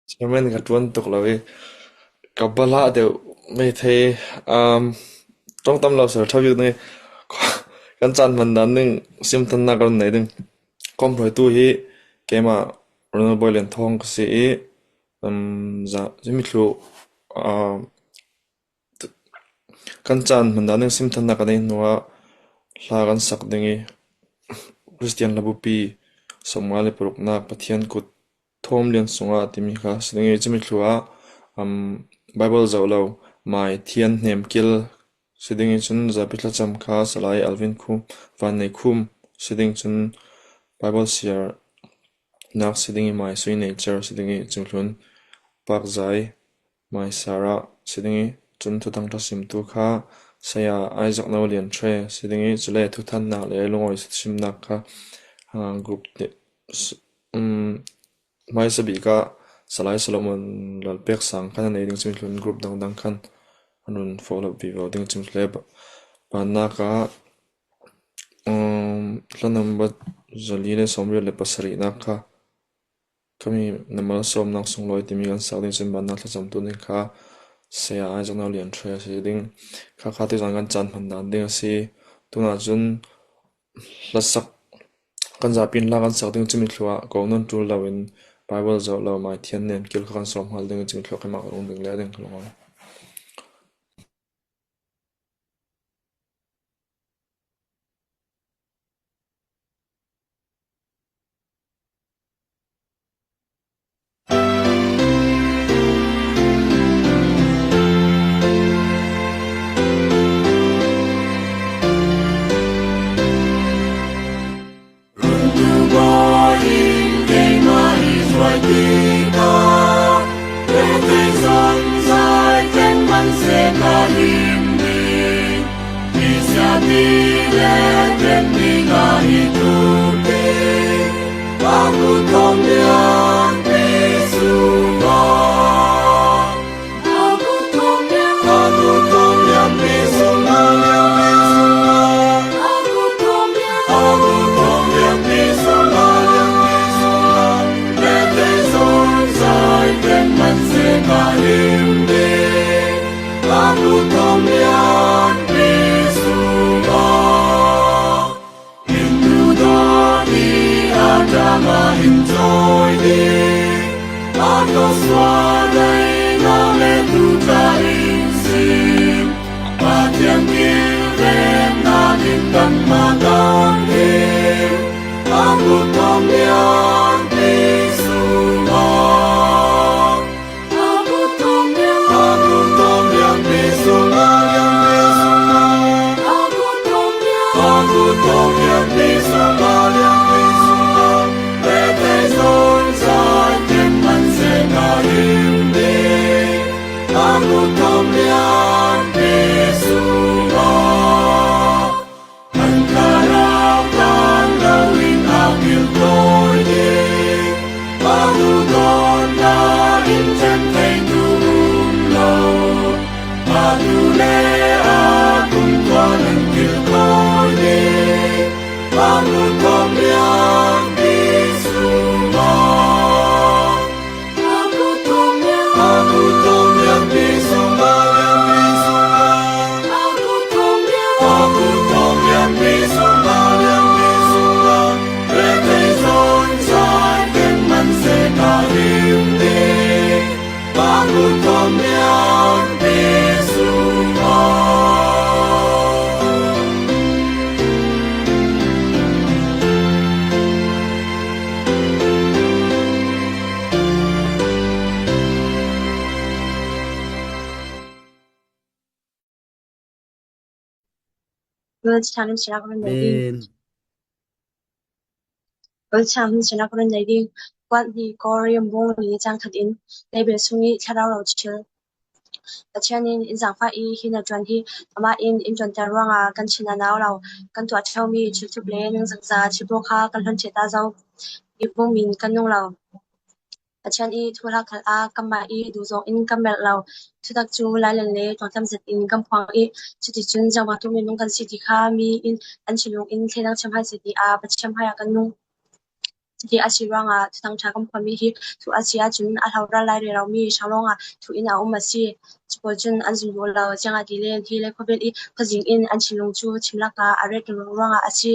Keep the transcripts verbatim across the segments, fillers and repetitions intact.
Chairman ka ṭuan tuk lo i, ka bala deuh mai thei, um, ṭawng tam lo sel ṭha bik ding i, kan caan hman dan ding simthanna kan nei ding. Kawmhruaitu hi keimah Ronald Boy Lian Thawng ka si i, um, za, zimi thlu, um, kan caan hman dan ding simthanna kan nei hnuah hla kan sak ding i, Kristian hlabupi sawmnga le paruknak Pathian kut thawm lian sungah timi kha si ding i, cumi thluah, um, Bible zoh lo Mai Thian Hnem Kil si ding i, cun zapi thlacam kha Salai Alvin Khum, Van Nei Khum si ding, cun Bible siar nak si ding i, Mai Sui Nature si ding i, cumi thlun Pak Zai Mai Sarah si ding i, cun thuthang ṭha simtu kha Saya Isaac No Lian Ṭhe si ding i, cule thuthannak le lungawi simnak kha, ah, group te, s-, um, hmaisa bik ah Salai Solomon Lal Pek Sang khan a nei ding, cumi thlun group dangdang khan an run follow vivo ding, cumi thlun ba-, bannak ah, um, hla number zali le sawmriat le pasarihnak kha Khami na malsawmnak sunglawi timi kan sak ding cun bannak thlacamtu ding kha Saya Isaac No Lian Ṭhe a si ding. Kha kha tuzan kan caan hman dan ding a si. Tunah cun hlasak kan zapi in hla kan sak ding cumi thluah ko nan ṭul loin Bible zoh lo Mai Thian Hnem Kil kha kan sawm hal ding cumi thluah keimah ka rung ding le ding ka lung. Runtu Bawi in keimah i hruai tikah, rethei zawn zai tlem man seh ka him ding. Misiapi le tlem ding a i tuk ding, a kut thawm lianpi sungah. Hindu dawt i a ṭam ah in cawi ding, a tlawsuah daihnak le tuta in sim. Pathian kilvennak in kanmah kan hi, a kut thawm lianpi sungah. An thlarau tang loin a kiltawi ding, a duhdawtnak in ṭhen theitu um lo. A tu le a kum khuan an kiltawi ding, a kut thawm lianpi sungah. Amen. Kuat hnih Korin bung li cang khat in Baibal sung i thlarau lo thil. Pathian in in zaangfah i, hi na ṭuan hi amah in in ṭuanter ruangah kan thin a nau lo. Kan tuah ṭheumi thil thup le nungzakza thil pawl kha kan hlon ṭheh ta zo i, pum in kan nung lo. Pathian i thuhla khal ah kanmah i duh zong in kan melh lo. Thutak cu lailen le tuangtlam zet in kan phuang i, cuticun ziangvang tuk minung kan si ti kha mi in an thinlung in thleidan thiam hai si ti ah Pathian hmaiah kan nung. Cuti a si ruangah Thuthang ṭha kan phuahmi hi thu a si ahcun a hloral lai rero mi hrang lawngah thu in a um a si. Cu pawl cun an zum duh lo, ziangahtile hi le khuavel i khuazing in an thinlung cu chimlak ah a ret ringring ruangah a si.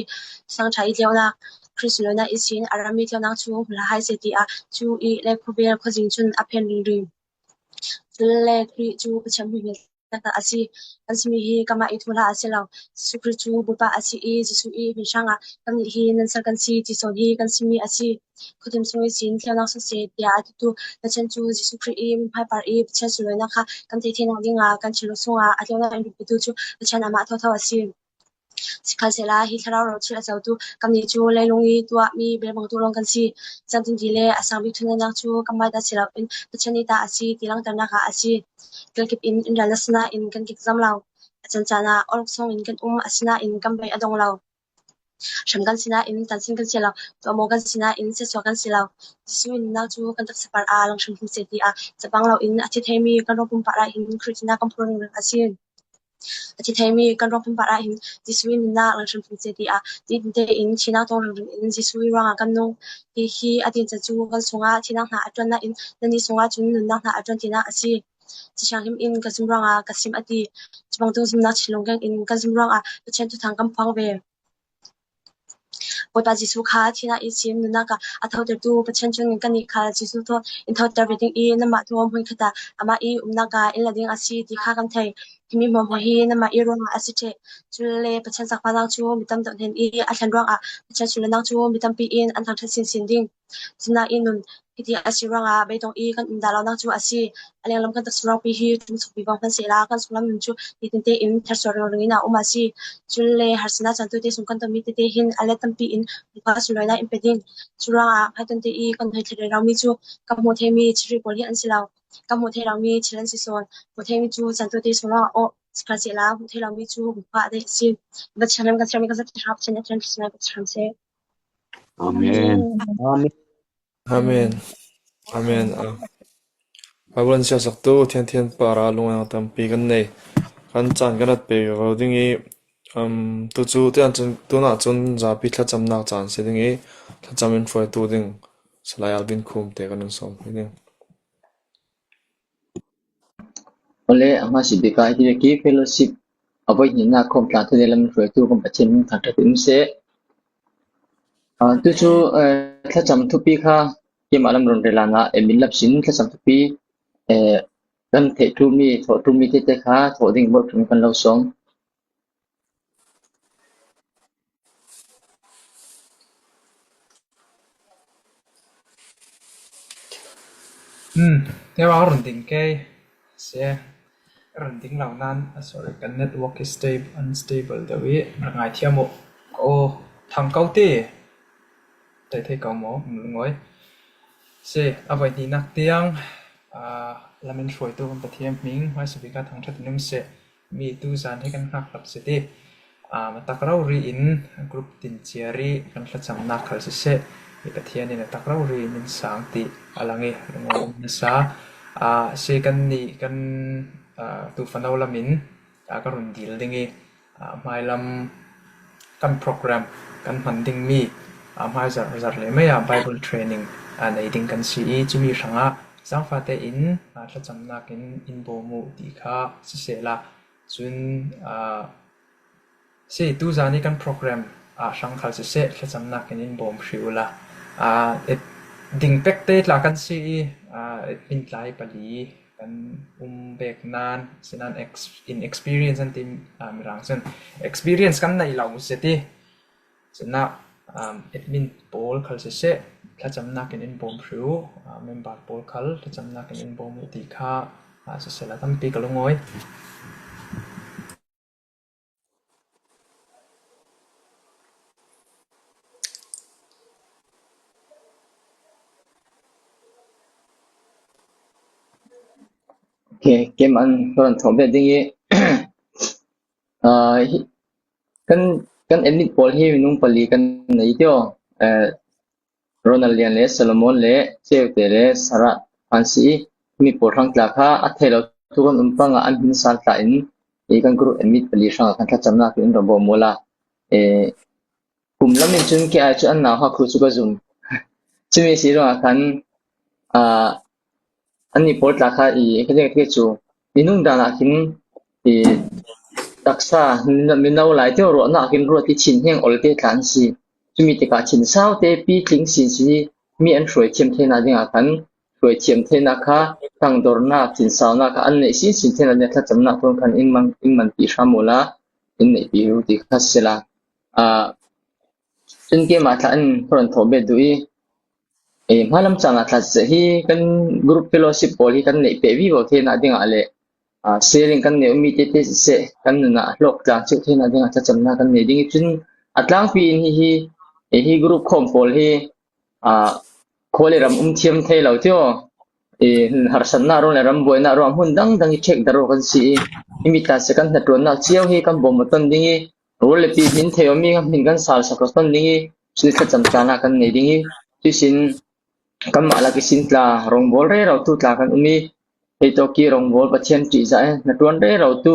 Thuthang ṭha i tleunak, Khrih sunlawinak ihsin a rami tleunak cu hmu hlah hai seh tiah cu i le khuavel khuazing cun a phen ringring. Cule Khrih cu Pathian hmuhhmel taktak a si. Kan simi hi kanmah i thuhla a si lo. Jesuh Khrih cu Bawipa a si i Jesuh i hmin hrangah kannih hi nan ser kan si ti sawn hi kan simi a si. Khuatim sung ihsin tleunak sawh seh tiah a titu Pathian cu Jesuh Khrih i mithmai par i Pathian sunlawinak kha kan theih theihnak dingah kan thinlung sungah a tleunak in biapitu cu Pathian amah thotho a si. Sikhalsehla hi thlarau rothil a cotu kannih cu leilung i tuahmi bel bangtuk lawng kan si. Ziangtin ti le a sang bik thuneihnak cu kanmah ta si loin Pathian nih ta a si ti langhternak ah a si. Kilkip in in ralnak sinain kan kik zam lo. A can caan ah awlsawng in kan um, asinain kan bei a dong lo. Hram kan si nain tansin kan si lo, tuahmaw kan si nain siatsuah kan si lo. Jesuh in nunnak cu kan taksa par ah langhrang hrim seh tiah capang loin a thi theimi kan ruang pumpak ah hin Khrih thihnak kan phur ringring a si. A thi theimi kan ruang pumpak ah hin Jesuh in nunnak langhrang hrim seh tiah nitin tein thihnak tong ringring in Jesuh i ruangah kan nung. Hi hi a tincan cu kan sungah thihnak hna a ṭuan nain nannih sungah cun nunnak hna a ṭuan tinak a si. Ca Thianghlim in ka zum ruangah ka sim a ti. Cu bangtuk zumnak thinlung keng in kan zum ruangah Pathian thuthang kan phuang ve. Bawipa Jesuh kha thihnak ihsin nunnak ah a thotertu Pathian cun kannih kha Jesuh thawn in thoter ve ding i nanmah thawn hmunkhat ah amah i umnak ah in la ding a si ti kha kan thei. Himi hmuahhmuah hi nanmah i ruangah a si ṭheh. Cule Pathian zaangfahnak cu mi tam deuh hnen i a thlen ruangah Pathian sunlawinak cu mi tampi in an thangṭhat sinsin ding. Zumnak i nun hiti a si ruangah beidong i kan um dah lonak cu a si. A lenglam kan taksa ruangpi hi ṭum sukpi vang hman sehla kan sunglam nun cu nitin tein thersual ringring in a um a si. Cun le harsatnak caan tuahte sung kan tonmi tete hin a let tampi in Bawipa sunlawinak in pe ding. Cu ruangah hmaiton te i kan hoi thlet rero mi cu kan hmuh theimi thilri pawl hi an si lo. Kan hmuh thei lomi thil an si sawn. Hmuh theimi cu caan tuahte sung ruangah awh, sikhalsehla hmuh thei lomi cu Bawipa a daih a si. Bible channel kan sermi kan zat hram chen a chen kan sermi seh. Amen. Amen. Amen. Amen. Ah. Bible an siasaktu Thian Thian Para lungawng tampi kan nei. Kan caan kan rat pe vivo ding i, um, tu cu tiah cun, tunah cun zapi thlacamnak caan si ding i, thlacam in hruaitu ding Salai Alvin Khum te kan in sawm hi ding. Ole, a hmasa bik ah hiti le ki fellowship a voi hnihnak khawm tlang thute lam hruaitu kan Pathian hming thangṭhat in um seh. Ah, tu cu, eh, thlacam thupi kha keimah lam run relan ah, eh, min lap sin thlacam thupi, eh, kan theih ṭumi, thawh ṭumi tete kha thawh ding bawh ṭum kan lo sawm. Hmm, te wa run ding kei. Se, run ding lo nan, ah, sorry, kan network is stable, unstable deuh i, ngai thiam uh. Oh, thang ko ti. Tei thei ko maw, um, ngoi. Se, a voi hnihnak tiang, ah, lamin hruaitu kan Pathian hming, hmaisa bik ah thangṭhat in um seh. Mi tu zan hi kan hngak hlap si ti. Ah, matak rori in group tin ciar i kan thlacamnak khal siseh, i Pathian in a tak rori in in sang ti a lang i, lungawng um nasa. Ah, si kan nih kan, ah, tu fano lam in, ah, ka run dil ding i, ah, hmailam kan program kan hman ding mi, ah, hmai zar, zar le mai ah Bible training, ah, nei ding kan si i, cumi hrangah zangfate in, ah, thlacamnak in in bawm uh ti kha siseh la. Cun, ah, si, tu zan i kan program, ah, hrang khal siseh, thlacamnak in in bawm hri ula. Ah, et-, ding pek te tla kan si i, ah, et min tlai pali kan um bek nan, sinan ex-, in experience an ti, ah, mirang cun experience kan nei lo si ti. Sinah, um, admin pawl khal siseh, thlacamnak in in bawm hri uh, ah, member pawl khal thlacamnak in in bawm uh ti kha, ah, siseh la tampi ka lungawi. Okay, kem an ron thawh bet ding i, ah, hi, kan, kan admin pawl hi minung pali kan nei tio, eh, Ronald Lian le Solomon le Cheute le Sarah an si i, mi pawl hrang tla kha a thei lo thu kan um pang ah an hmin san tla in, i kan group admin pali hrang ah kan thlacamnak in ron bawm ula, eh, kum lam in cun ke ai cu an nau ha khu cu ka zum. Chumi si ruangah khan, aa, anni pawl tla kha i, ka ding ka ti chu, i nung danah khin, i taksa, mino, mino lai te ruahnak khin ruat i thin hiang ol te tla an si. Chumi tikah thin sau te pi tling sin si mi an hruai thiam theihna dingah khan, hruai thiam theihna kha tangdornak, thin saunak kha an neih sin sin theihna dingah thlacamnak thawn khan in man, in manpih hram uhla, in neihpih uh ti kha si la. Aa, cun keimah tla in ka run thawh bet duh i, eh, hmalam caan ah tla siseh hi kan group fellowship pawl hi kan neih peh vivo theihna dingah le, aa, sharing kan neih ummi tete siseh kan nun ah hlawk tlang cheuh theihna dingah thlacamnak kan nei ding i cun a tlangpi in hihi, eh, hi group khawm pawl hi, aa, khua le ram um thiam thei lo tio, eh, harsatnak ruang le ram buainak ruang hmun dangdang i ṭhek darh kan si i, himi tla siseh kan hnaṭuannak cio hi kan bawm ton ding i, rual le pi hmin thei awmi hmin kan sal sak ton ding i, cun thlacam caan ah kan nei ding i, cuisin kanmah lak i sin tla, rawngbawl rero tu tla kan um i, hei tawk i rawngbawl Pathian ṭihzah i hnaṭuan rero tu,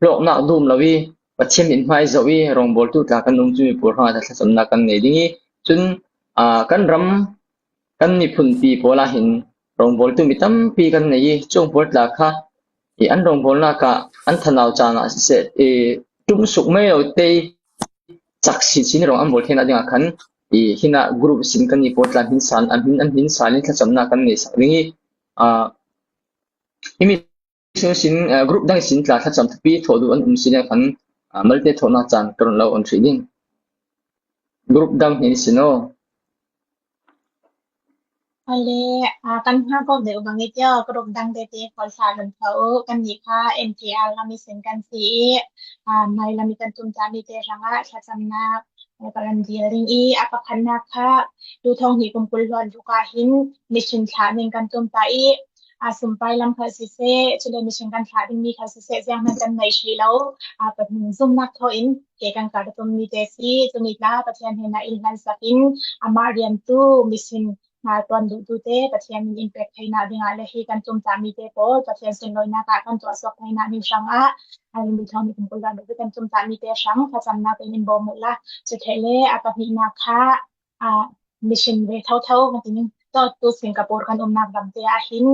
hlawknak dum lo i, Pathian in hmai zoh i, rawngbawl tu tla kan um, cumi pawl hrangah thlacamnak kan nei ding i, cun, aa, kan ram, kan miphunpi pawl ah hin rawngbawl tu mi tampi kan nei i, cung pawl tla kha i an rawngbawlnak ah an thanau caan ah siseh, i ṭum suk mai lo te i cak sinsin i rong an bawl theihna dingah khan i hinah group sin kan ni pawl tla hmin sal, an hmin, an hmin sal in thlacamnak kan nei sak ding i, aa, himi sin, aa, group dang sin tla thlacam thupi thawh duh an um sin khan, aa, malte thawhnak caan ka run lo on hrih ding. Group dang hin sin aw. Ale, aa, kan hngak awk deuh bang i tio, group dang tete khawl hlah run tho uh. Kan nih kha N T R lam i sin kan si i, aa, hmai lam i kan tumtah mite hrangah thlacamnak, aa, ka run dil ding i, a pakhatnak kha tu thawng hnih kum kul hluan ruk ah hin mission thlah ning kan tumtah i, aa, sumpai lam khal siseh, cule mission kan thlah dingmi khal siseh, zianghman kan neih hrih lo, aa, ka zumnak thaw in ke kan kar tum mite si, cumi tla Pathian hnenah in hlansak in, amah riantu mission hna tuan duhtute Pathian in in pek theihna dingah le hi kan tumtah mite pawl Pathian sunlawinak ah kan tuahsuak theihna ning hrangah, aa, mi thawng mi kum kul lam kan tumtah mite hrang thlacamnak in in bawm uhla, cutheih le a pahnihnak kha, aa, mission ve thotho, ka ti ning, tawt tu Singapore kan umnak lamte ah hin,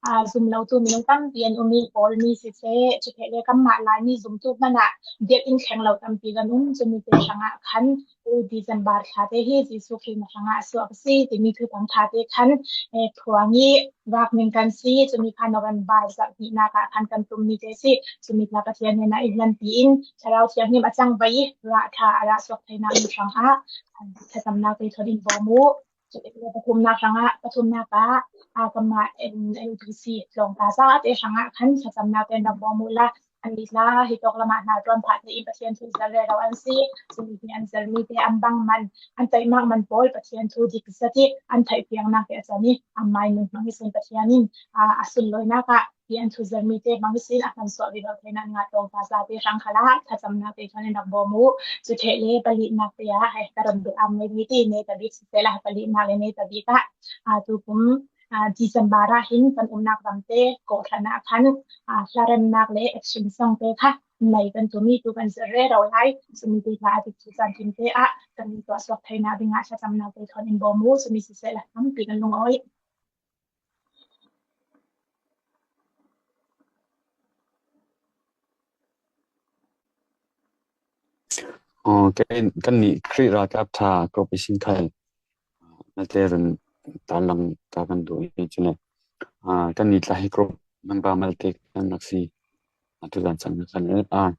aa, zum lotu minung tampi an um i, Kawlmi siseh, cutheih le kanmah Laimi zumtu hmanh ah biakinn thleng lo tampi kan um. Cumi te hrangah khan, u December thla te hi Jesuh Khrih hrangah a suak a si timi thutang thate khan, eh, phuang i vak ning kan si. Cumi kha November zarh hnihnak ah khan kan tummi te si. Cumi tla Pathian hnenah in hlanpi in Thlarau Thianghlim a cangvai i rah ṭha a rah suak theinak ning hrangah thlacamnak te thawn in bawm uh. Pathumnak hrangah, pathumnak ah, aa, kanmah N L B C tlawngta zate hrangah khan thlacamnak te an rak bawm uhla, an nih tla hi tawk lamah hna ṭuan phah tein Pathian thu zir rero an si. Cumi hi an zirmi te an bang man, an taihmak man pawl Pathian thu dik zat i an theihpiaknak te a can i, an mai nun hmang i sin Pathian in, aa, a sunlawinak ah hi an thu zirmi te hmang i sin a hmansuah vivo theinak ngah tlawngta zate hrang khalah thlacamnak te thawn in rak bawm uh. Cutheih le palinak te ah, hei, ka run duh am ngei ti, netabik siseh la, palinak le netabik ah, aa, tukum, aa, December ah hin kan umnak lamte kawhhran ah khan, aa, hlaremnak le action song te kha nei kan tum i tu kan zir rero lai. Cumi te hla a dik cu caan kim te ah kan tuahsuak theinak dingah thlacamnak te thawn in bawm uh. Cumi siseh la, tampi kan lungawi. Aw, kan, kannih Khrih ralkap ṭha group i sin khal, ah, malte run tarlang ta kan duh i cun, ah, kannih tla hi group member malte kan rak si. Ah, tuzan cang kan, ah,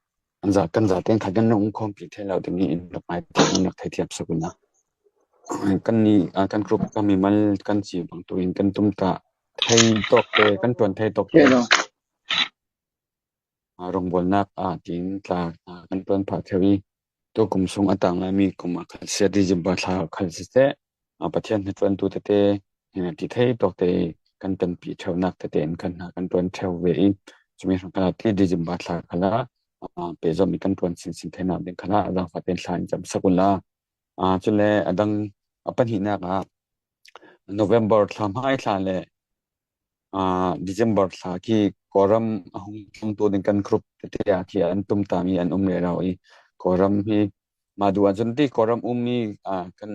an za, kan zate kha kan um khawm pi thei lo ding i in rak ngai, in rak theithiam sak un ah. Kannih, ah, kan group ka mimal kan si bang tu in kan tumtah thei tawk te, kan ṭuan thei tawk te. Aa, rawngbawlnak, aa, tiin tla, aa, kan ṭuan phah ṭheu i, tu kum sung a tang laimi kum a khal siseh, December thla khal siseh, aa, Pathian hnaṭuantu tete, aa, ti thei tawk te kan ṭanpi ṭheunak tete in kan hna kan ṭuan ṭheu ve i, cumi hrang khalah ti December thla khalah, aa, pehzom i kan ṭuan sinsin theinak ding khalah a zaangfah tein thla in camsak unla. Aa, cule a dang a pahnihnak ah November thla hmai thla le, aa, December thla khi Kawlram a hung tlungtu ding kan group tete ah khi an tumtami an um rero i, Kawlram hi mah duh ahcun ti Kawlram ummi, aa, kan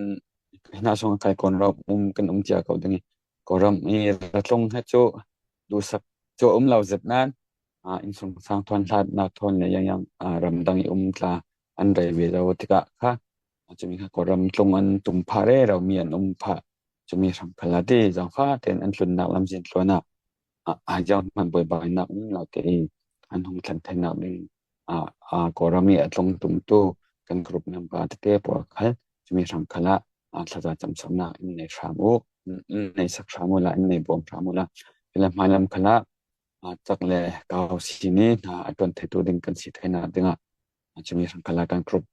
hna sung a kai Kawlram um kan um cia ko ding i, Kawlram i ra tlung he cu duhsak cu a um lo zet nan, aa, innsungsang thawn hlatnak thawn le yang yang, aa, ramdang i um tla an rei ve lo tikah kha, cumi kha Kawlram tlung an tum phah rero mi an um phah, cumi hram khal ah ti zangfah tein an tlunnak lamzin tluan ah, aa, aa, zianghman buaibainak um lo te i an hung thlen theinak ding, aa, aa, Kawlram i a tlung tumtu kan group member tete pawl khal cumi hram khal ah, aa, thlacam camsaunak in nei hram u, in, in nei sak hram u la, in nei bawm hram u la. Cule hmailam khal ah, aa, cak le kau si ni hna a ṭuan theitu ding kan si theinak dingah, aa, cumi hram khal ah kan group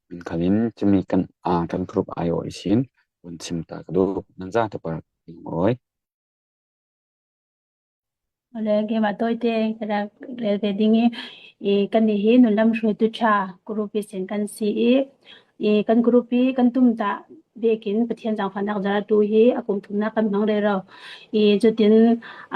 min khal in cumi kan, aa, kan group aiawh ihsin vun chim ta ka duh, nan za te par lungawi. Awle, keimah tawite ka rak rel ve ding i, i, kannih hi nunlam hruaitu ṭha group ihsin kan si i, i, kan group i kan tumtah vekin Pathian zaangfahnak zarhtu hi a kum thumnak kan hmang rero. I, cutin,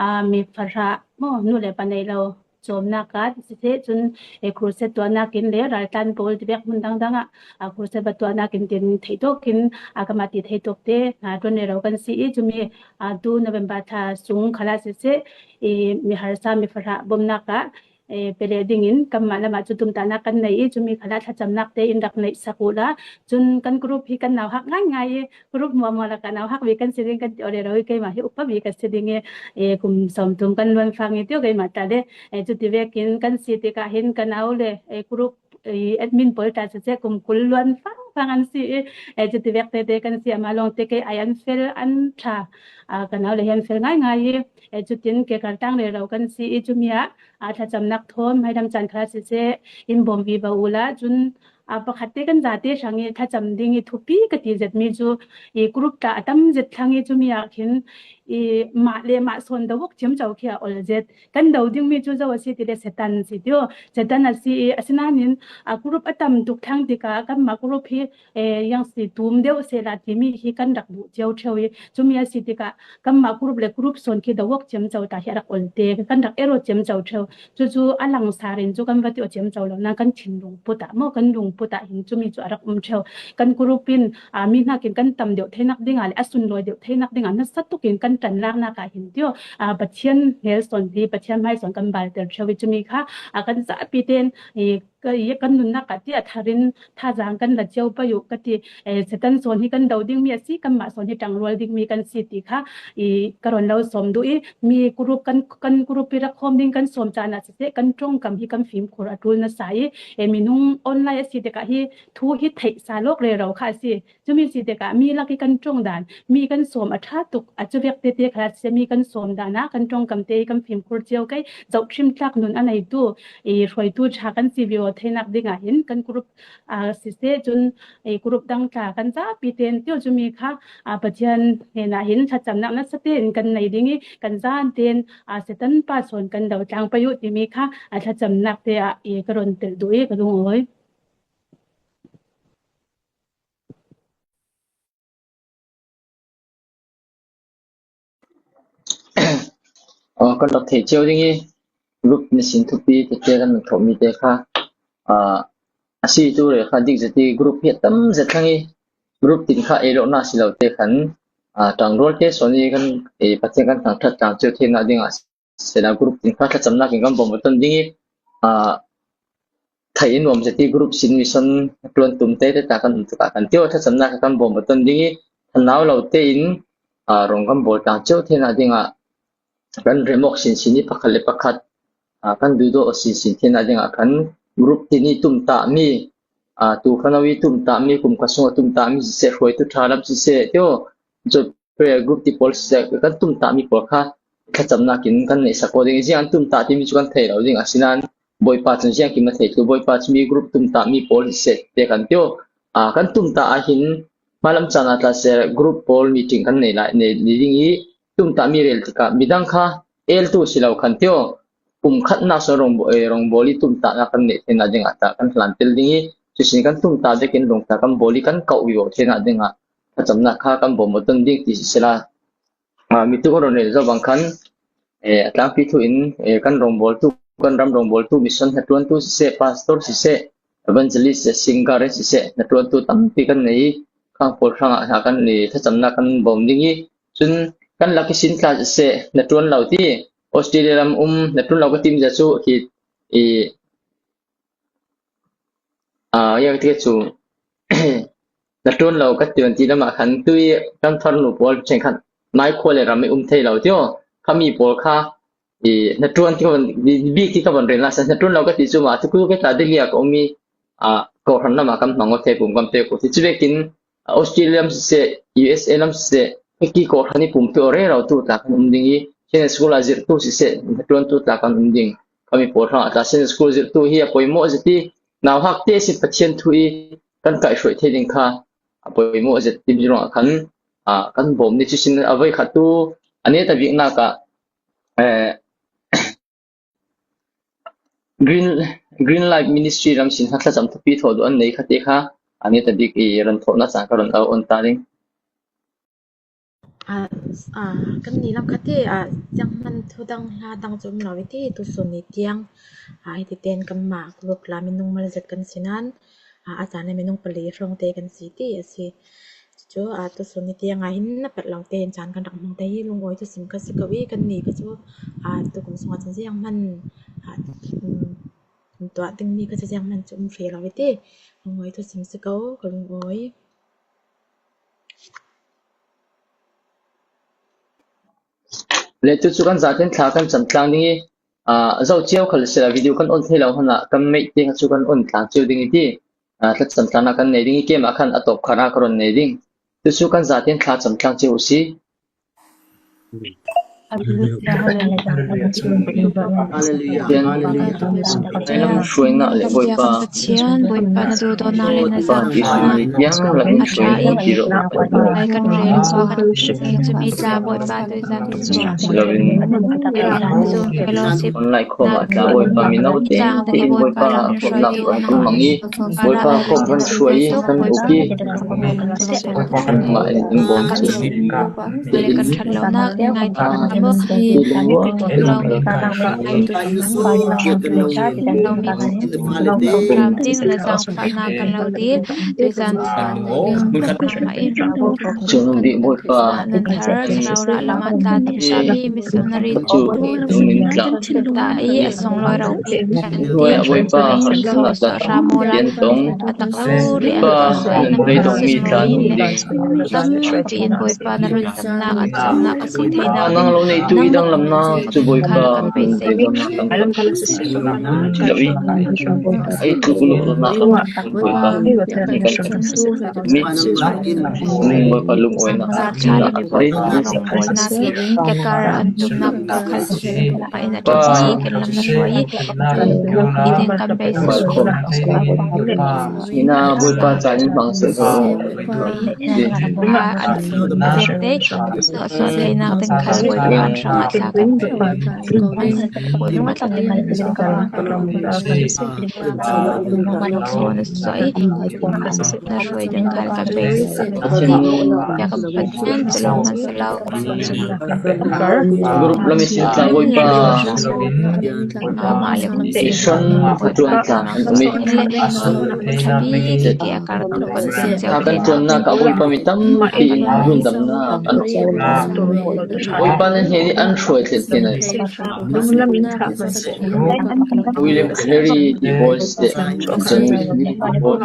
aa, mi farah maw, nu le pa nei lo cawmnak ah siseh, cun, e, crusade tuahnak in le raltlan pawl tivek hmun dangdang ah, aa, crusade va tuahnak in tin theitawk in, aa, kanmah ti theitawk te hna ṭuan rero kan si i, cumi, aa, tu November thla sung khal ah siseh, i, mi harsa mi farah bawmhnak ah, e, pe leh dingin kanmah lamah cu tumtahnak kan nei i, cumi khal ah thlacamnak te in rak neih sak u la. Cun kan group hi kan nauhak ngaingai i, group hmuahhmuah lakah nauhak bik kan si ding kan ti aw rero i, keimah hi upa bik kan si ding i, e, kum sawmthum kan luan fang i tio keimah ta le, e, cuti vekin kan si tikah hin kan au le, e, group, e, admin pawl ta siseh kum kul luan fangfang an si i, e, cuti vek tete kan si, amah lawngte kei ai an fel an ṭha, aa, kan au le hi an fel ngaingai i, e, cutin ke kartang rero kan si i, cumi ah, aa, thlacamnak thawn hmailam caan khal ah siseh in bawm vivo u la, cun, aa, pakhat te kan zate hrang i thlacam ding i thupi ka ti zetmi cu i group tla a tam zet thlang i, cumi ah khin i mah le mah sawn do awk ciamco khi a ol zet. Kan do dingmi cu zo a si ti le Satan si tio. Satan a si i, asinain, aa, group a tam tuk thlang tikah kanmah group hi, e, yang si tum deuh sehla timi hi kan rak duh cio ṭheu i, cumi a si tikah kanmah group le group sawn khi do awk ciamco ta hi a rak ol te, kan rak ero ciamco ṭheu. Cucu a langsar in cu kan va ti aw ciamco lo, nain kan thinlung put ah maw, kan lungput ah hin cumi cu a rak um ṭheu. Kan group in, aa, mi hnakin kan tam deuh theinak dingah le a sunlawi deuh theinak dingah nasa tukin kan ṭanlaknak ah hin tio, aa, Pathian hmel sawn hi, Pathian hmai sawn kan balter ṭheu i, cumi kha, aa, kan zapi tein i, ka, i, kan nunnak ah ti a thar in thazaang kan la cio pei u ka ti. E, Satan sawn hi kan do dingmi a si, kanmah sawn hi ṭangrual dingmi kan si ti kha i ka rawn lo sawm duh i, mi group kan, kan group i rak khawm ding kan sawm caan ah siseh, kan ṭongkam hi kan fimkhur a ṭul nasa i, e, minung online a si tikah hi thu hi theih sa lawk rero kha a si. Cumi si tikah mi lak i kan ṭong dan, mi kan sawm a ṭha tuk, a cuvek tete khal ah siseh, mi kan sawm dan ah kan ṭongkam te i kan fimkhur cio kei, zohṭhim tlak nun a neitu i hruaitu ṭha kan si vivo theinak dingah hin kan group, aa, siseh, cun i group dang tla kan zapi tein tio cumi kha, aa, Pathian hnenah hin thlacamnak nasa tein kan nei ding i, kan zan tein, aa, Satan pa sawn kan do tlang pei u timi kha, aa, thlacamnak te ah i ka rawn telh duh i ka lungawi. Aw, kan rak thei cio ding i, group nisin thupi tete kan thawhmi te kha, aa, a si tu re kha dik zet i group hi a tam zet thlang i, group tin kha ei lawhnak si lo te khan, aa, ṭangrual te sawn i kan, e, Pathian kan thangṭhat tlang cio theinak dingah siseh la, group tin kha thlacamnak in kan bawm a ton ding i, aa, thei in nuam zet i group sin mission ṭuan tum te te ta kan um tikah kan tio, thlacamnak kan bawm a ton ding i, thanau lo tein, aa, rong kan bawl tlang cio theinak dingah kan remawk sinsin i pakhat le pakhat, aa, kan duhdawh sinsin theinak dingah kan group tin i tumtahmi, aa, tu fano i tumtahmi, kum khat sung a tumtahmi siseh, hruaitu ṭha lam siseh tio, prayer group ti pawl siseh, kan tumtahmi pawl kha thlacamnak in kan neihsak aw ding. Ziang an tumtah timi cu kan thei lo ding, asinain Bawipa cun ziang kim a thei thlu. Bawipa cu mi group tumtahmi pawl siseh te kan tio. Aa, kan tumtah ah hin hmalam caan ah tla siseh group pawl meeting kan nei lai, nei, nei ding i tumtahmi rel tikah midang kha eltu si lo kan tio. Kum khatnak sawn rong, eh, rongbawl i tumtahnak kan neih theinak dingah tla kan hlan tel ding i, cusin kan tumtah vekin rong tla kan bawl i kan kauh vivo theinak dingah thlacamnak kha kan bawm a ton ding ti siseh la, aa, mi tuk a rawn rel zo bang khan, eh, a tlangpi thu in, eh, kan rawngbawltu, kan ram rawngbawltu, mission hnaṭuantu siseh, pastor siseh, evangelist siseh, singer siseh, hnaṭuantu tampi kan nei i, pawl hrangah hna kan i thlacamnak kan bawm ding i, cun kan lak ihsin tla siseh, hnaṭuan lo ti, Australia lam um hnaṭuan lo ka timi cu hi i, aa, ya ka ti cu, hnaṭuan lo ka ṭuan ti lamah khan tui kan farnu pawl ṭhenkhat mai khua le ram i um thei lo ti aw, khami pawl kha i hnaṭuan ti ka van, bik ti ka van rel hna seh, hnaṭuan lo ka ti cu mah, tuku ka tla Delhi ah ka um i, aa, kawhhran lamah kan hmang aw, theipum kan pek aw ti. Cuvekin, aa, Australia lam siseh, U S A lam siseh, hiki kawhhran i pumtu rero tu tla kan um ding i, Sunday school ah zirhtu siseh, hnaṭuantu tla kan um ding. Khami pawl hrangah tla Sunday school zirhtu hi a poimawh zet i, nauhak te si Pathian thu i kan kaihhruai thei ding kha a poimawh zet timi ruangah khan, aa, kan bawm ni cu sin a voi khat tu a neta biknak ah, eh, Green, Green Light Ministry ram sin kha thlacam thupi thawh duh an nei kha te kha a neta bik i ran thawhnak caan ka ron au on ta ding. Aa, aa, kan ni lam kha te, aa, zianghman thu dang hla dang cu um lo i ti, tusun ni tiang, aa, hiti tein kanmah group la minung mal zet kan si nain, aa, a caan ah minung pali hrawng te kan si ti a si. Cucu, aa, tusun ni tiang ah hin na palh lo tein caan kan rak hmang te hi lungawi thusim kha si ko i kan ni kha cu, aa, tukum sungah cun zianghman, aa, um, tuah dingmi kha cu zianghman cu um hri lo i ti, lungawi thusim si ko, ka lungawi. Le tu cu kan zaten thla kan cam tlang ding i, aa, zo cio khal sila video kan on thei lo hmanh ah kan meih te kha cu kan on tlang cio ding i ti, aa, thlacam tlang ah kan nei ding i, keimah khan a tawp khan ah ka ron nei ding. Tu cu kan zaten thla cam tlang cio u si. Hruainak le Bawipa, Bawipa Jesuh nih tiang lam in hruai in ti rawh. Lai kan rel suak kan hruai cumi tla Bawipa tuizan si loin online khawmah tla Bawipa mino te tein Bawipa khawmnak kan mang i Bawipa khawm kan hruai i kan uk i mah in in bawm cu. Kan ṭhat lonak in ngai thei lo, lomi ram ding le zaangfahnak kan lo dil, tuizan mah in cun bik Bawipa nan thar thlarau rah lam ah tla taksa mi missionary cu min tla ta i a sunglawi ropi hruai a Bawipa harchamnak tla hram aw la a tak lo rih a nan beidongmi tla nun ding. Tampi in Bawipa na runsamnak a chimnak a si theinak nang lo neitu i danglamnak cu Bawipa kan beisei lo i ei tu ku lo nak Bawipa mi Bawipa lungawinak a chimnak a rin i kekar an tumnak khal in a ṭhutmi kan lam na hruai i, i ding kan beisei. Ina Bawipa caan in hmang seh ko. An ṭhutmi te suahsuah theinak ding khal Bawipa an hrangah tla kan Bawipa tla kan suah i, na hruai ding khal kan beisei. Pathian, Pathian, Group lam i sin tlang Bawipa. Mission hnaṭuan tlang an um i. Tha kan ṭuannak ah Bawipa mi tampi in rundamnak an um. Bawipa nan hnen i an hruai tlen tlen an William Carey ti pawl si le John Wesley ti pawl.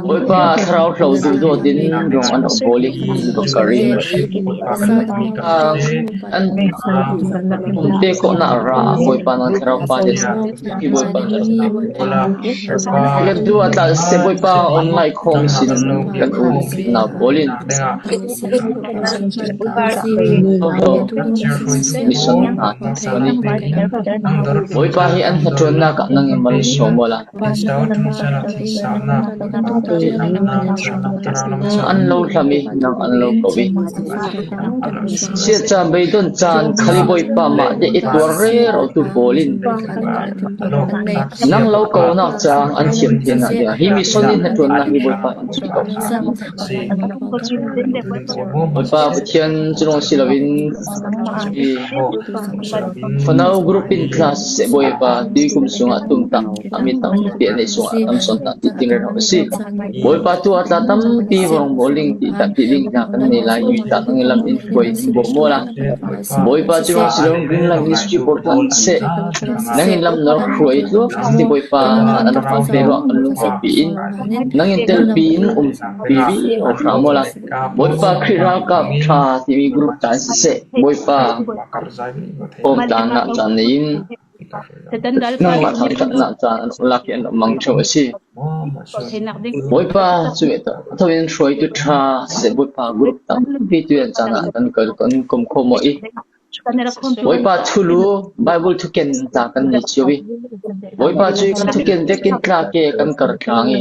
Bawipa thlarau hlo duhdawt in rung an awk bawl i duhdawt kar in, ah, an umte kawhnak ra Bawipa nan thlarau pa te hi Bawipa kan tu a tla se Bawipa online khawng sin kan um nau pawl in Mission hna kan i. Bawipa hi an hnaṭuannak ah nang in mal sawm awla. An lo hlam i nang an lo ko i. Siatca beidon caan khal i Bawipa mah te i tuar rero tu pawl in nang lo konak caang an thiam theinak dingah hi mission i hnaṭuannak hi Bawipa in cun ko. Bawipa Pathian cu lawng si loin Fanau group in tla seh Bawipa, tui kum sungah tumtang a mi tampi a neih sungah lamson na ti ting rero a si. Bawipa tu a tla tampi vong bawling ti tak ti ding tla kan nei lai i tak nang lam in koi bo mo la. Bawipa ci vong si lo Greenland Ministry por kan seh. Nang in lam nor khuai tu ti Bawipa an a fang pe ruang kan lung khuai pi in. Nang in tel pi in um pi vi o kha mo la. Bawipa Khrih ralkap tha timi group ta an siseh. Bawipa om ta na ta nei in. Nangmah thangtatna ta an lak i an mang theu a si. Bawipa cu mi ta tho in hruai tu tha seh Bawipa group tampi tu an cana kan kal kan kom kho mo i. Bawipa thulu Bible thuken ta kan ni cio i. Bawipa cu kan thuken vekin tla ke kan kar tlang i.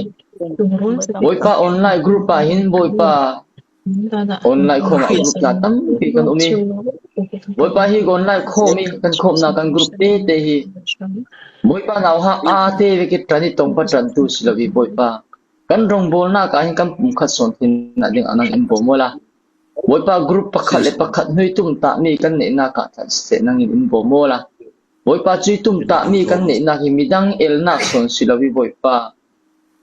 Bawipa online group ah hin Bawipa online khawm ah group tla tampi kan um i. Bawipa hi online khawm i kan khawmna kan group tete hi. Bawipa nauhak a te vek i ṭan i tong pa ṭan tu si lo i Bawipa. Kan rongbawlnak ah hin kan pumkhat sawn theinak ding a nang in bawm awla. Bawipa group pakhat le pakhat hnui tumtahmi kan neihnak ah tla seh nang in in bawm awla. Bawipa cui tumtahmi kan neihnak hi midang elnak sawn si lo i Bawipa.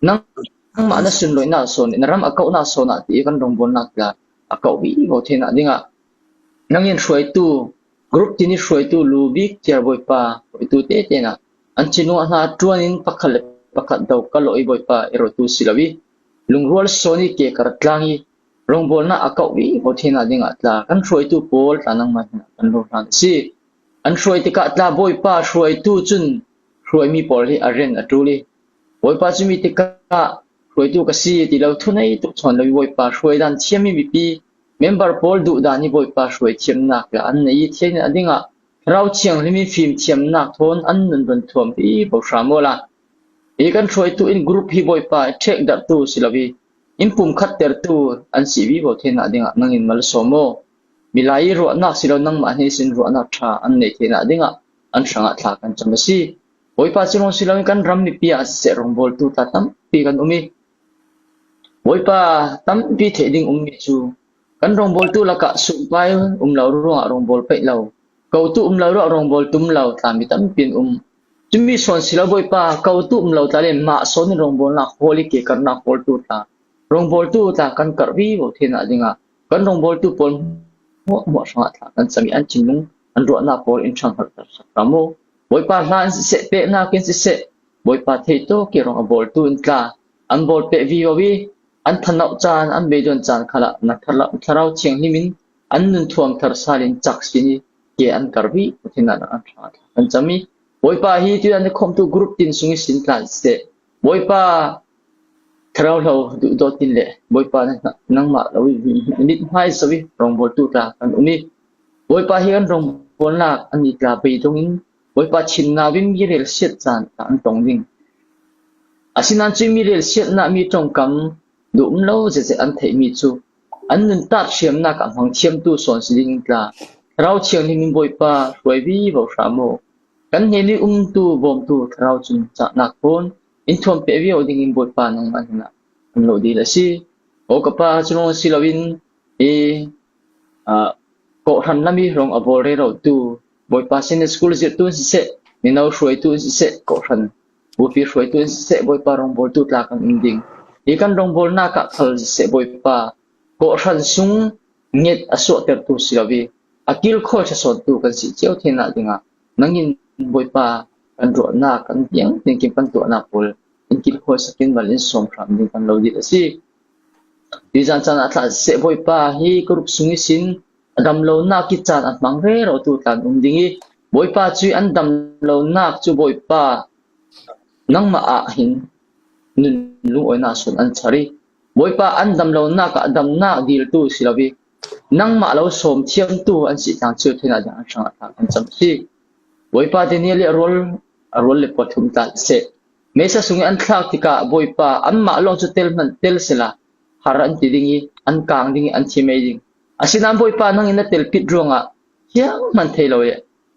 Nangmah na sunloihnak sawn, na ram a kauhnak sawn ah ti i kan rongbawlnak tla a kauh vivo theinak dingah. Nang in hruaitu, group tin i hruaitu lu bik tiar Bawipa, hruaitu tete na. An thinlung a hna ṭuan in pakhat le pakhat do ka lawh i Bawipa i rotu si lo i. Lungrual sawn i ke kar tlang i. Rongbawlnak a kauh vivo theinak dingah tla kan hruaitu pawl tla nangmah hin kan lo hlan a si. An hruai tikah tla Bawipa hruaitu cun hruaimi pawl hi a ren a ṭul i. Bawipa cu mi tikah hruaitu ka si ti lo thunei tuk chawn lo i Bawipa hruai dan thiam i mipi member pawl duh dan i Bawipa hruai thiamnak le an nei i thian a dingah Thlarau Thianghlim i fim thiamnak thawn an nun run thuam vivo hram awla. Hi kan hruaitu in group hi Bawipa i ṭhek darhtu si lo i in pumkhat tertu an si vivo theinak dingah nang in malsawm aw. Milai i ruahnak si lo nangmah hnisin ruahnak ṭha an nei theinak dingah an hrangah thla kan cam a si. Bawipa cu rung si loin kan ram mipi ah siseh rongbawltu tla tampi kan um i. Bawipa tampi theih ding ummi cu kan rongbawltu lakah sumpai um lo ruangah rongbawl peih lo. Kotu um lo ruah rongbawl tum lo tla mi tampi an um. Cumi sawn si lo Bawipa kotu um lo tla le mah sawn in rongbawlnak hawl i ke karnak hawltu tla. Rongbawltu tla kan karh vivo theinak dingah kan rongbawltu pawl hmuahhmuah hrangah thla kan cam i an thinlung an ruahnak pawl in ṭhangharhter sak hram aw. Bawipa hla in siseh, peknak in siseh, Bawipa theihtawk i rong a bawltu in tla an bawl peh vivo i an thanauh caan, an beidawn caan khalah na thlarau, Thlarau Thianghlim in an nun thuam thar sal in cak sin i ke an kar vivo theinak an ṭha kan cam i Bawipa hi tuidan i khawmtu group tin sung i sin tla siseh. Bawipa Thlarau hlo duhdawt in le Bawipa nangmah lo i mit hmai so i rongbawltu tla kan um i Bawipa hi kan rongbawlnak an i tla bei dongin Bawipa thinna vim i relsiat caan tla an tong ding. Asinain cui mi relsiatnak mi ṭongkam duh um lo zetzet an theihmi cu an nuntak hriamnak ah hmang thiamtu sawn si ding tla Thlarau Thianghlim in Bawipa hruai vivo hram aw. Kan hnen i umtu bawmtu Thlarau cun cahnak thawn in thuam peh vivo dingin Bawipa nangmah hnenah kan lo dil a si. Aw ka Pa, cu lawng si loin i, aa, kawhhran lam i rong a bawl rerotu Bawipa Sunday School zirhtu in siseh, mino hruaitu in siseh, kawhhran bupi hruaitu in siseh, Bawipa rongbawltu tla kan um ding. Hi kan rongbawlnak ah khal siseh, Bawipa kawhhran sung nget a suahtertu si lo i a kilkhawi ṭha sawntu kan si cio theinak dingah nangin Bawipa kan ruahnak kan tiang tinkim kan tuahnak pawl in kilkhawi sakin mal in sawm hram ding kan lo dih a si. Hi zan caan ah tla siseh, Bawipa hi ka rup sung ihsin a damlonak i caan a hmang rerotu tla an um ding i Bawipa cu an damlonak cu Bawipa nangmah ah hin nun lungawinak sawn an char i Bawipa an damlonak ah damnak diltu si lo i nangmah lo sawm thiamtu an si tlang cio theinak ding an hrangah tla kan cam a si. Bawipa te nih le a rual, a rual le pathum tla siseh. Meisa sung i an thlak tikah Bawipa anmah lawng cu tel hmanh tel sela har an ti ding i an kang ding i an thi mei ding. Asinain Bawipa nangin na telpit ruangah zianghman thei lo i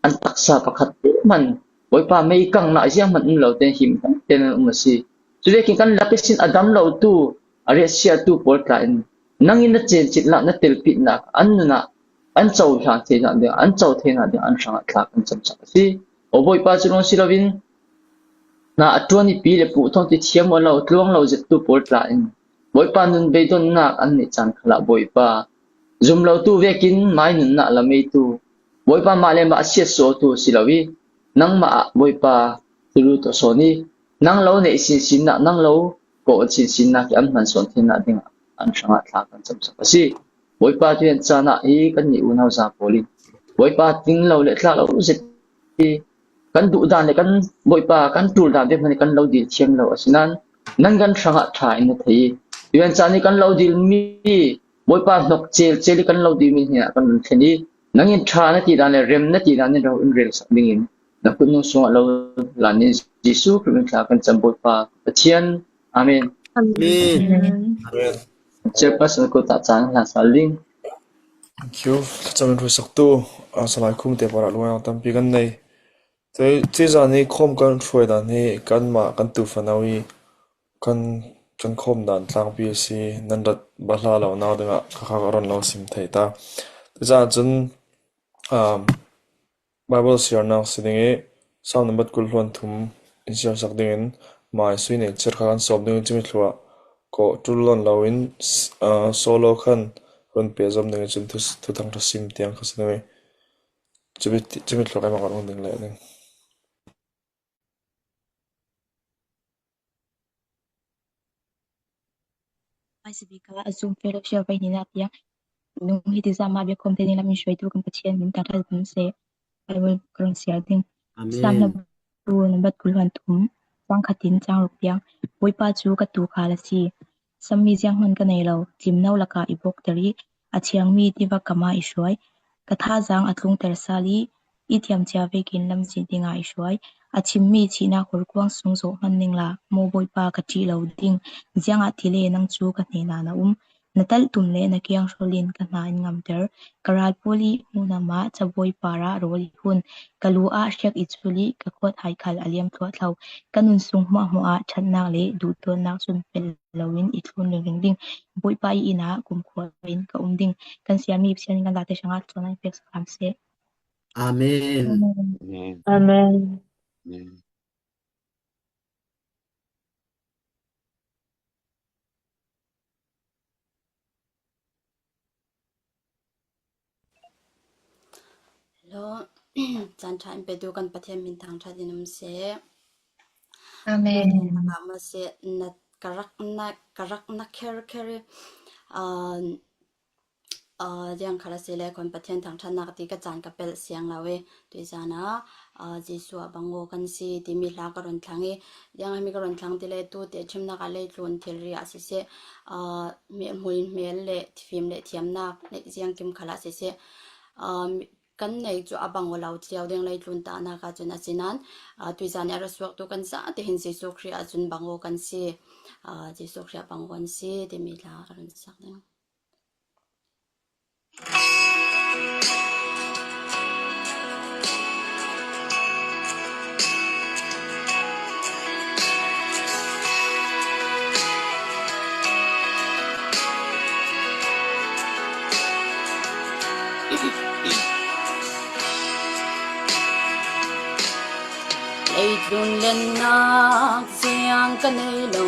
an taksa pakhat te hman Bawipa mei kangnak zianghman um lo tein him hman tein an um a si. Cuvekin kan lak ihsin a dam lotu, a riahsiatu pawl tla in nangin na cencitnak, na telpitnak an nun ah an cohlan theihna ding, an co theihna ding an hrangah thla kan camsak a si. Aw Bawipa, cu lawng si loin na a ṭuan i pi le pu thawng ti thiam aw lo, tluang lo zettu pawl tla in Bawipa nun beidonnak an neih caan khalah Bawipa zum lotu vekin mai nunnak lam eitu Bawipa mah le mah a siatsuahtu si lo i nangmah ah Bawipa thulu tawh sawn i nang lo neih sinsinnak, nang lo kawh sinsinnak i an hman sawn theihnak dingah an hrangah thla kan camsak a si. Bawipa, tuian caan ah hi kan nih unau za pawl in Bawipa, ting lo le tlak lo zet i kan duh dan le kan Bawipa kan ṭul dan ve hmanh kan lo dil thiam lo a si nan nan kan hrangah ṭha in na thei i tuian caan i kan lo dil mi Bawipa hnok cel cel i kan lo dil mi hna kan run thlen i nangin ṭha na ti dan le rem na ti dan in ro in rel sak dingin na kut nung sungah lo lan in Jesuh Khrih min thla kan cam Bawipa Pathian. Amen. Amen. Amen. Chairperson ko ta caan hla sal ding. Thank you. Thlacam in hruaisak tu, a, Salai Khum te parah luang tampi kan nei. Tei, tei zan hi khawm kan hruai dan hi kanmah kan tu fanau i kan, kan khawm dan tlangpi a si, nan rat ba hla lo nau dingah khakha ka ron lo sim thei ta. Tei zan cun, um, Bible siarnak si ding i Salm number kul hluan thum in siarsak dingin mai sui nei cer kha kan sawm ding i cumi thluah kawh ṭul lawn lo in, s-, aa, solo khan run pehzom ding i cun thu, thuthang ṭha sim tiang kha si ding i cumi, cumi thluak i mah kan rung ding leh ding. Paisabika a Zoom fellowship vai ni na tiang nung hi tizama bia khom te ni lam in shoi tu kan Pathian min tang thal kan se. Bible kan siar ding. Amen. Psalm number kul hluan thum, cang khatin cang ruk piang. Bawipa cu ka tu kha la si. Sammi ziang hman ka nei lo, cimno laka i bawkter i a thiangmi tiva kama i hruai. Ka thazaang a tlungter sal i i thiamcia vekin lamzin dingah i hruai. A chimmi thihnak hurkuang sung zawh hman ning la, maw Bawipa ka ṭih lo ding, ziangahtile nang cu ka hnenah na um. Na talh tum le na kiang hrawlin ka hna in ngamter. Ka ral pawl i hmuhnam ah cabuai parah rawl i hun. Ka lu ah hriak i cul i ka khuat hai khal a liam thluahthlo. Ka nun sung hmuahhmuah ah ṭhatnak le duhdawtnak cun pel loin i thlun ringring ding. Bawipa i inn ah kumkhua in ka um ding. Kan siarmi Pathian in kan date hrangah thlawtnak in pek saklam seh. Amen. Amen. Amen. Amen. Hello. Caan ṭha in petu kan Pathian min thangṭhat in um seh. Amen. Amen. Mah seh, na, ka rak na, ka rak na kher kher i, aa, aa, ziang khal a si le, kan Pathian thangṭhatnak ti ka caan ka pelh siang lo i, tuizan ah, aa, Jesuh ah bang aw kan si timi hla ka run thlang i, ziang a mi ka run thlang ti le, tu te ṭhimnak ah leitlun thilri ah siseh, aa, mi hmui hmel le fim le thiamnak neih ziang kim khal ah siseh, aa, mi, kan nei cu a bang aw lo cio ding leitlun tahnak ah cun a si nan, aa, tuizan i a ra suaktu kan zate hin Jesuh Khrih ah cun bang aw kan si, aa, Jesuh Khrih ah bang aw kan si timi hla ka run sak ding. Leitlun lennak ziang ka nei lo,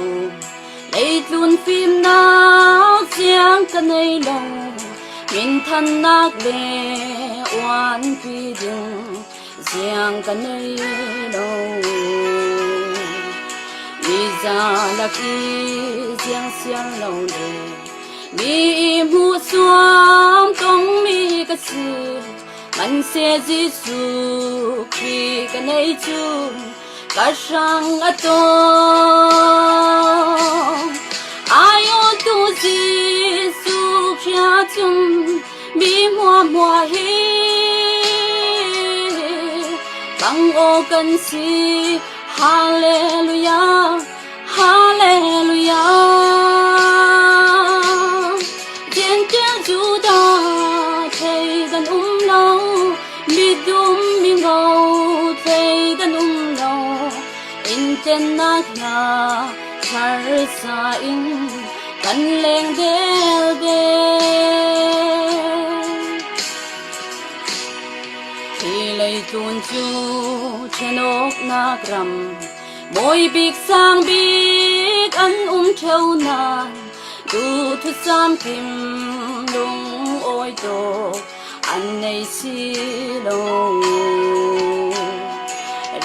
leitlun fimnak ziang ka nei lo, minthannak le uanpi ding ziang ka nei lo. Mi za lak i ziang siar lo le mi i hmuh suam tongmi ka si. Hmanhsehlaw Jesuh Khrih ka nei cun ka hrang a tawng. Ai awtu Jesuh Khrih ah cun mi hmuahhmuah hi bang aw kan si. Hallelujah, Hallelujah. Gentile Judah thei kan um lo, mi dum mi ngo thei kan um lo, inntennak hna harsa in kan leng del del. Tun cu ṭhenawknak ram mawi bik sang bik an um ṭheu nain, tu thusam kim lungawi tawk an nei si lo.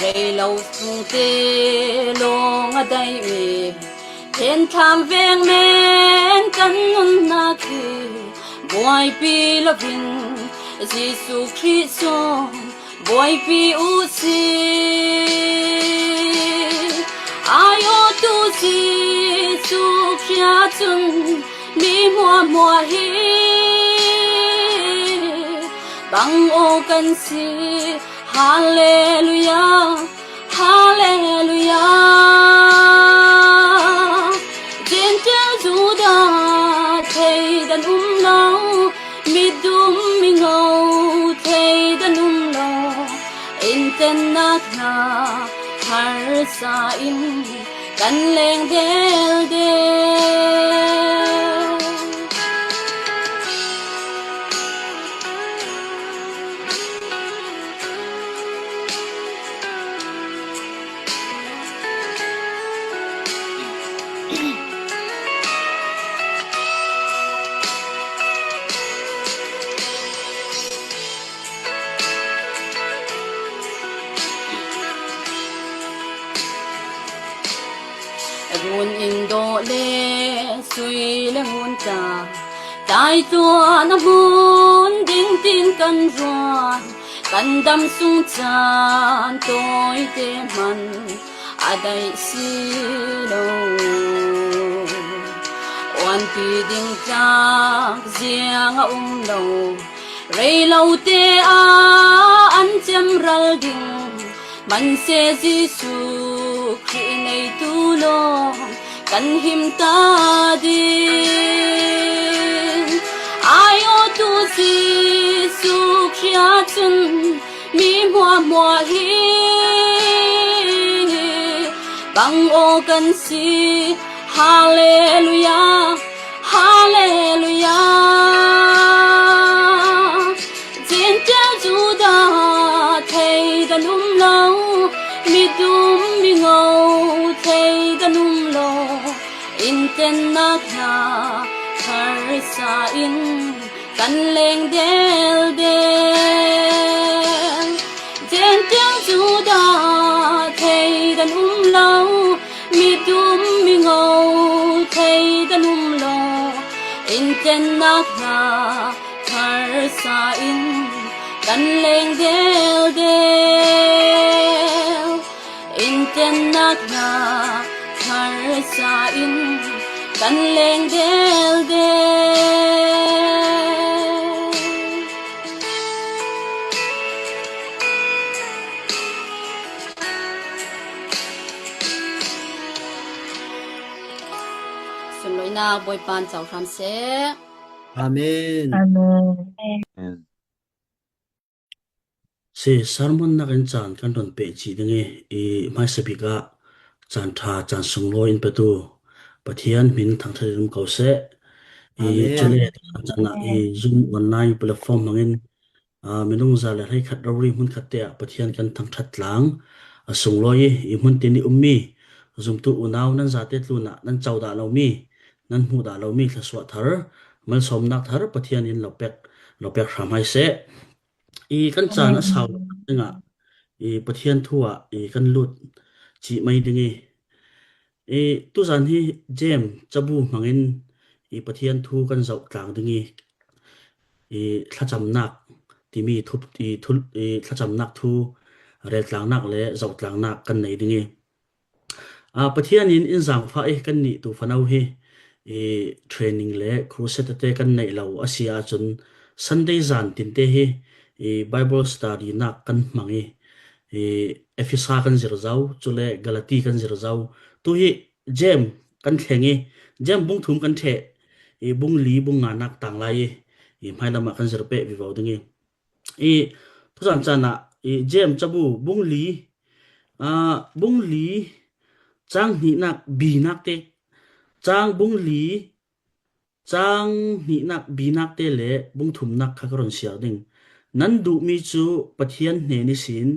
Rei lo sungte lawng a daihmi, thenthlam veng men kan nunnak hi buaipi lovin Jesuh Khrih sawn buaipi uh si. Ai aw, tu Jesuh Khrih cun mi hmuahhmuah hi bang aw kan si. Hallelujah, Hallelujah. Gentile Judah thei dan um lo, mi dum mi ngo thei dan um lo, intennak hna harsa in kan leng del del. Run in dawh le sui le ngun ta, taituan a hmun ding tin kan ruat, kan dam sung caan tawite hman a daih si lo. Uanpi ding tlak ziang a um lo, rei lote ah an cemral ding, hmanhsehlaw Jesuh Khrih neitu lawng kan him ta ding. Ai aw, tu Jesuh Khrih cun mi hmuahhmuah hi bang aw kan si. Hallelujah, Hallelujah. Gentile Judah thei dan um lo, mi dum mi ngo thei dan um lo, intennak hna harsa in kan leng del del. Gentile Judah thei dan um lo, mi dum mi ngo thei dan um lo, intennak hna harsa in kan leng del del. Intennak hna harsa in kan leng del del. Sunlawinak Bawipa in cohlan seh. Amen. Amen. Si, sermon nakin caan kan run peh cih ding i, i hmaisa bik ah caan ṭha, caan sunglawi in petu Pathian hmin thangṭhat in um ko seh. I, amen. Cule caan ah i Zoom online platform hmangin, aa, minung za le hleikhat rori hmunkhat te ah Pathian kan thangṭhat tlang a sunglawi i, i hmun tin i ummi zumtu unau nan zate tlunah nan co dah lomi, nan hmuh dah lomi thluasuah thar, malsawmnak thar Pathian in lo pek, lo pek hram hai seh. I kan caan a sau lo dingah i Pathian thu ah i kan lut cih mai ding i, i tuzan hi James cabu hmangin i Pathian thu kan zoh tlang ding i, i thlacamnak timi thu, i thu, i thlacamnak thu reltlangnak le zohtlangnak kan nei ding i, aa, Pathian in in zaangfah i kannih tu fano hi i training le crusade te kan neih lo a si ahcun Sunday zan tinte hi i Bible study nak kan hmang i, i Efesa kan zir zo, cule Galati kan zir zo. Tu hi James kan thleng i, James bung thum kan ṭheh i, bung li, bung nganak tang lai i, i hmailam ah kan zir peh vivo ding i, i tuzan caan ah i James cabu bung li, aa, bung li cang hnihnak binak te, cang bung li cang hnihnak binak te le bung thumnak kha ka run siar ding. Nan duhmi cu Pathian hnen ihsin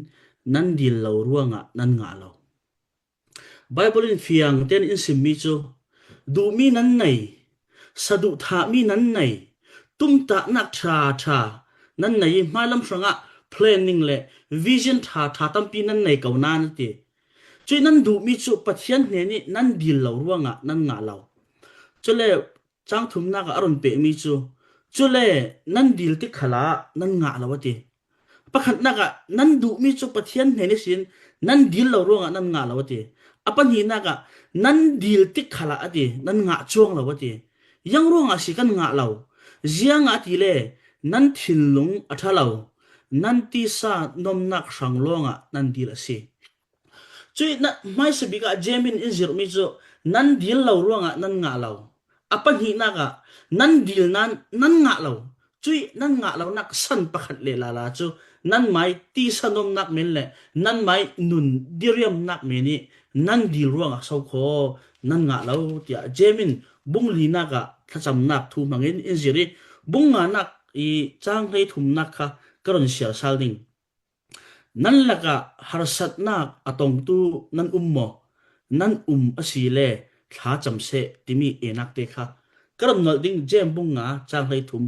nan dil lo ruangah nan ngah lo. Bible in fiang tein in simmi cu, duhmi nan nei, saduhthahmi nan nei, tumtahnak ṭha ṭha nan nei i hmailam hrangah planning le vision ṭha ṭha tampi nan nei ko nan a ti. Cuih nan duhmi cu Pathian hnen ih nan dil lo ruangah nan ngah lo. Cule cang thumnak ah a run pehmi cu, cule nan dil tik khalah nan ngah lo a ti. Pakhatnak ah nan duhmi cu Pathian hnen ihsin nan dil lo ruangah nan ngah lo a ti. A pahnihnak ah nan dil tik khalah a ti, nan ngah cuang lo a ti. Ziang ruangah si kan ngah lo? Ziangah tile nan thinlung a ṭha lo, nan tisa nomnak hrang lawngah nan dil a si. Cuih na hmaisa bik ah Jeim in in zirhmi cu nan dil lo ruangah nan ngah lo. A pahnihnak ah nan dil nan nan ngah lo. Cuih nan ngah lonak san pakhat le lala cu nanmai tisa nomnak men le nanmai nun diriamnak men ih nan dil ruangah so kho nan ngah lo, tiah Jeim in bung linak ah thlacamnak thu hmangin in zirh i bung nganak i cang hleithumnak kha ka run siar sal ding. Nan lakah harsatnak a tongtu nan um maw? Nan um asile thlacam seh timi enak te kha ka ram nolh ding. Jeim bung nga cang hleithum.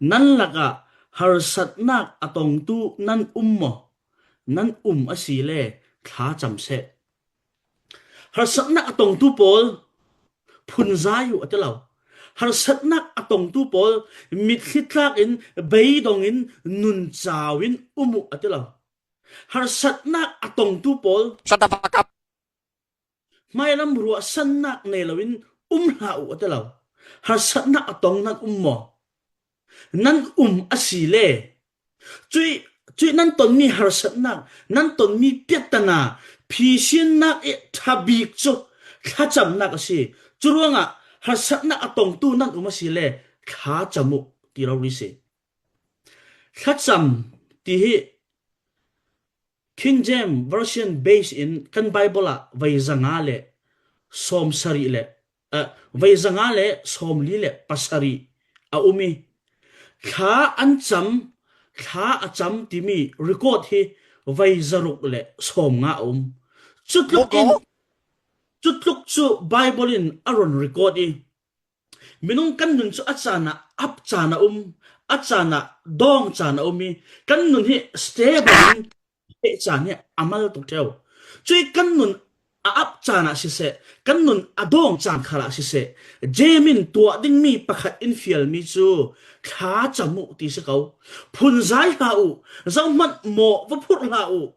Nan lakah harsatnak a tongtu nan um maw? Nan um asile thlacam seh. Harsatnak a tongtu pawl, phunzai uh a ti lo. Harsatnak a tongtu pawl, mitthli tlak in, beidong in, nuncau in um uh a ti lo. Harsatnak a tongtu pawl, hmailam ruahsannak nei loin um hlah uh a ti lo. Harsatnak a tong nan um maw? Nan um asile, cuih, cuih nan tonmi harsatnak, nan tonmi piattana, phisinnak ih ṭhabik cu thlacamnak a si. Curuangah harsatnak a tongtu nan um asile thlacam uh ti rori si. Thlacam ti hi King James Version base in kan Bible ah vei zanga le sawm sarih le, eh, vei zanga le sawm li le pasarih a um i, thla an cam, thla a cam timi record hi vei zaruk le sawm nga a um. Cutluk in, cutluk cu Bible in a run record i, minung kan nun cu a caan ah ap caan a um, a caan ah dawng caan a um i, kan nun hi stable in peh caan hi a mal tuk ṭheu. Cuih kan nun a ap caan ah siseh, kan nun a dawng caan khal ah siseh, Jeim in tuah dingmi pakhat in fialmi cu thlacam uh ti si ko. Phunzai hlah uh, zohmanh mawh va phurh hlah uh,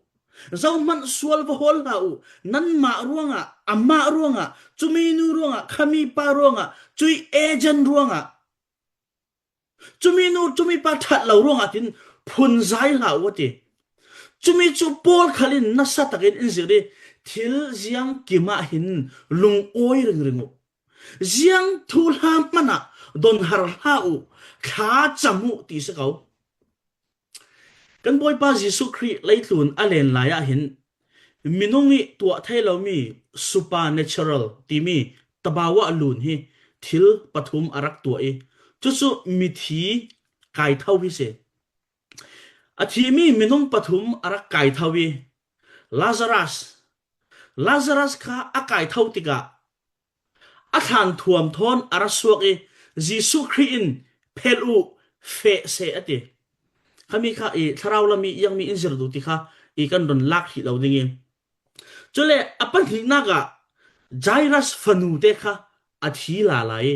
zohmanh sual va hawl hlah uh, nanmah ruangah, amah ruangah, cumi nu ruangah, khami pa ruangah, cuih agent ruangah, cumi nu, cumi pa ṭhat lo ruangah tin phunzai hlah uh a ti. Cumi cu Paul khal in nasa takin in zirh i, thil ziang kim ah hin lungawi ringring uh. Ziang thuhla hmanh ah donhar hlah uh, thlacam uh ti si ko. Kan Bawipa Jesuh Khrih leitlun a len lai ah hin minung ih tuah thei lomi supernatural timi tabawa lun hi thil pathum a rak tuah i, cucu mithi kaitho hi si. A thimi minung pathum a rak kaitho i, Lazarus, Lazarus kha a kaitho tikah a thlan thuam thawn a ra suak i, Jesuh Khrih in, "Phelh uh, feh seh," a ti. Khami kha i thlarau lam i ziangmi in zir duh ti kha i kan run lak hrih lo ding i, cule a pahnihnak ah Jairus fanu te kha a thi lala i,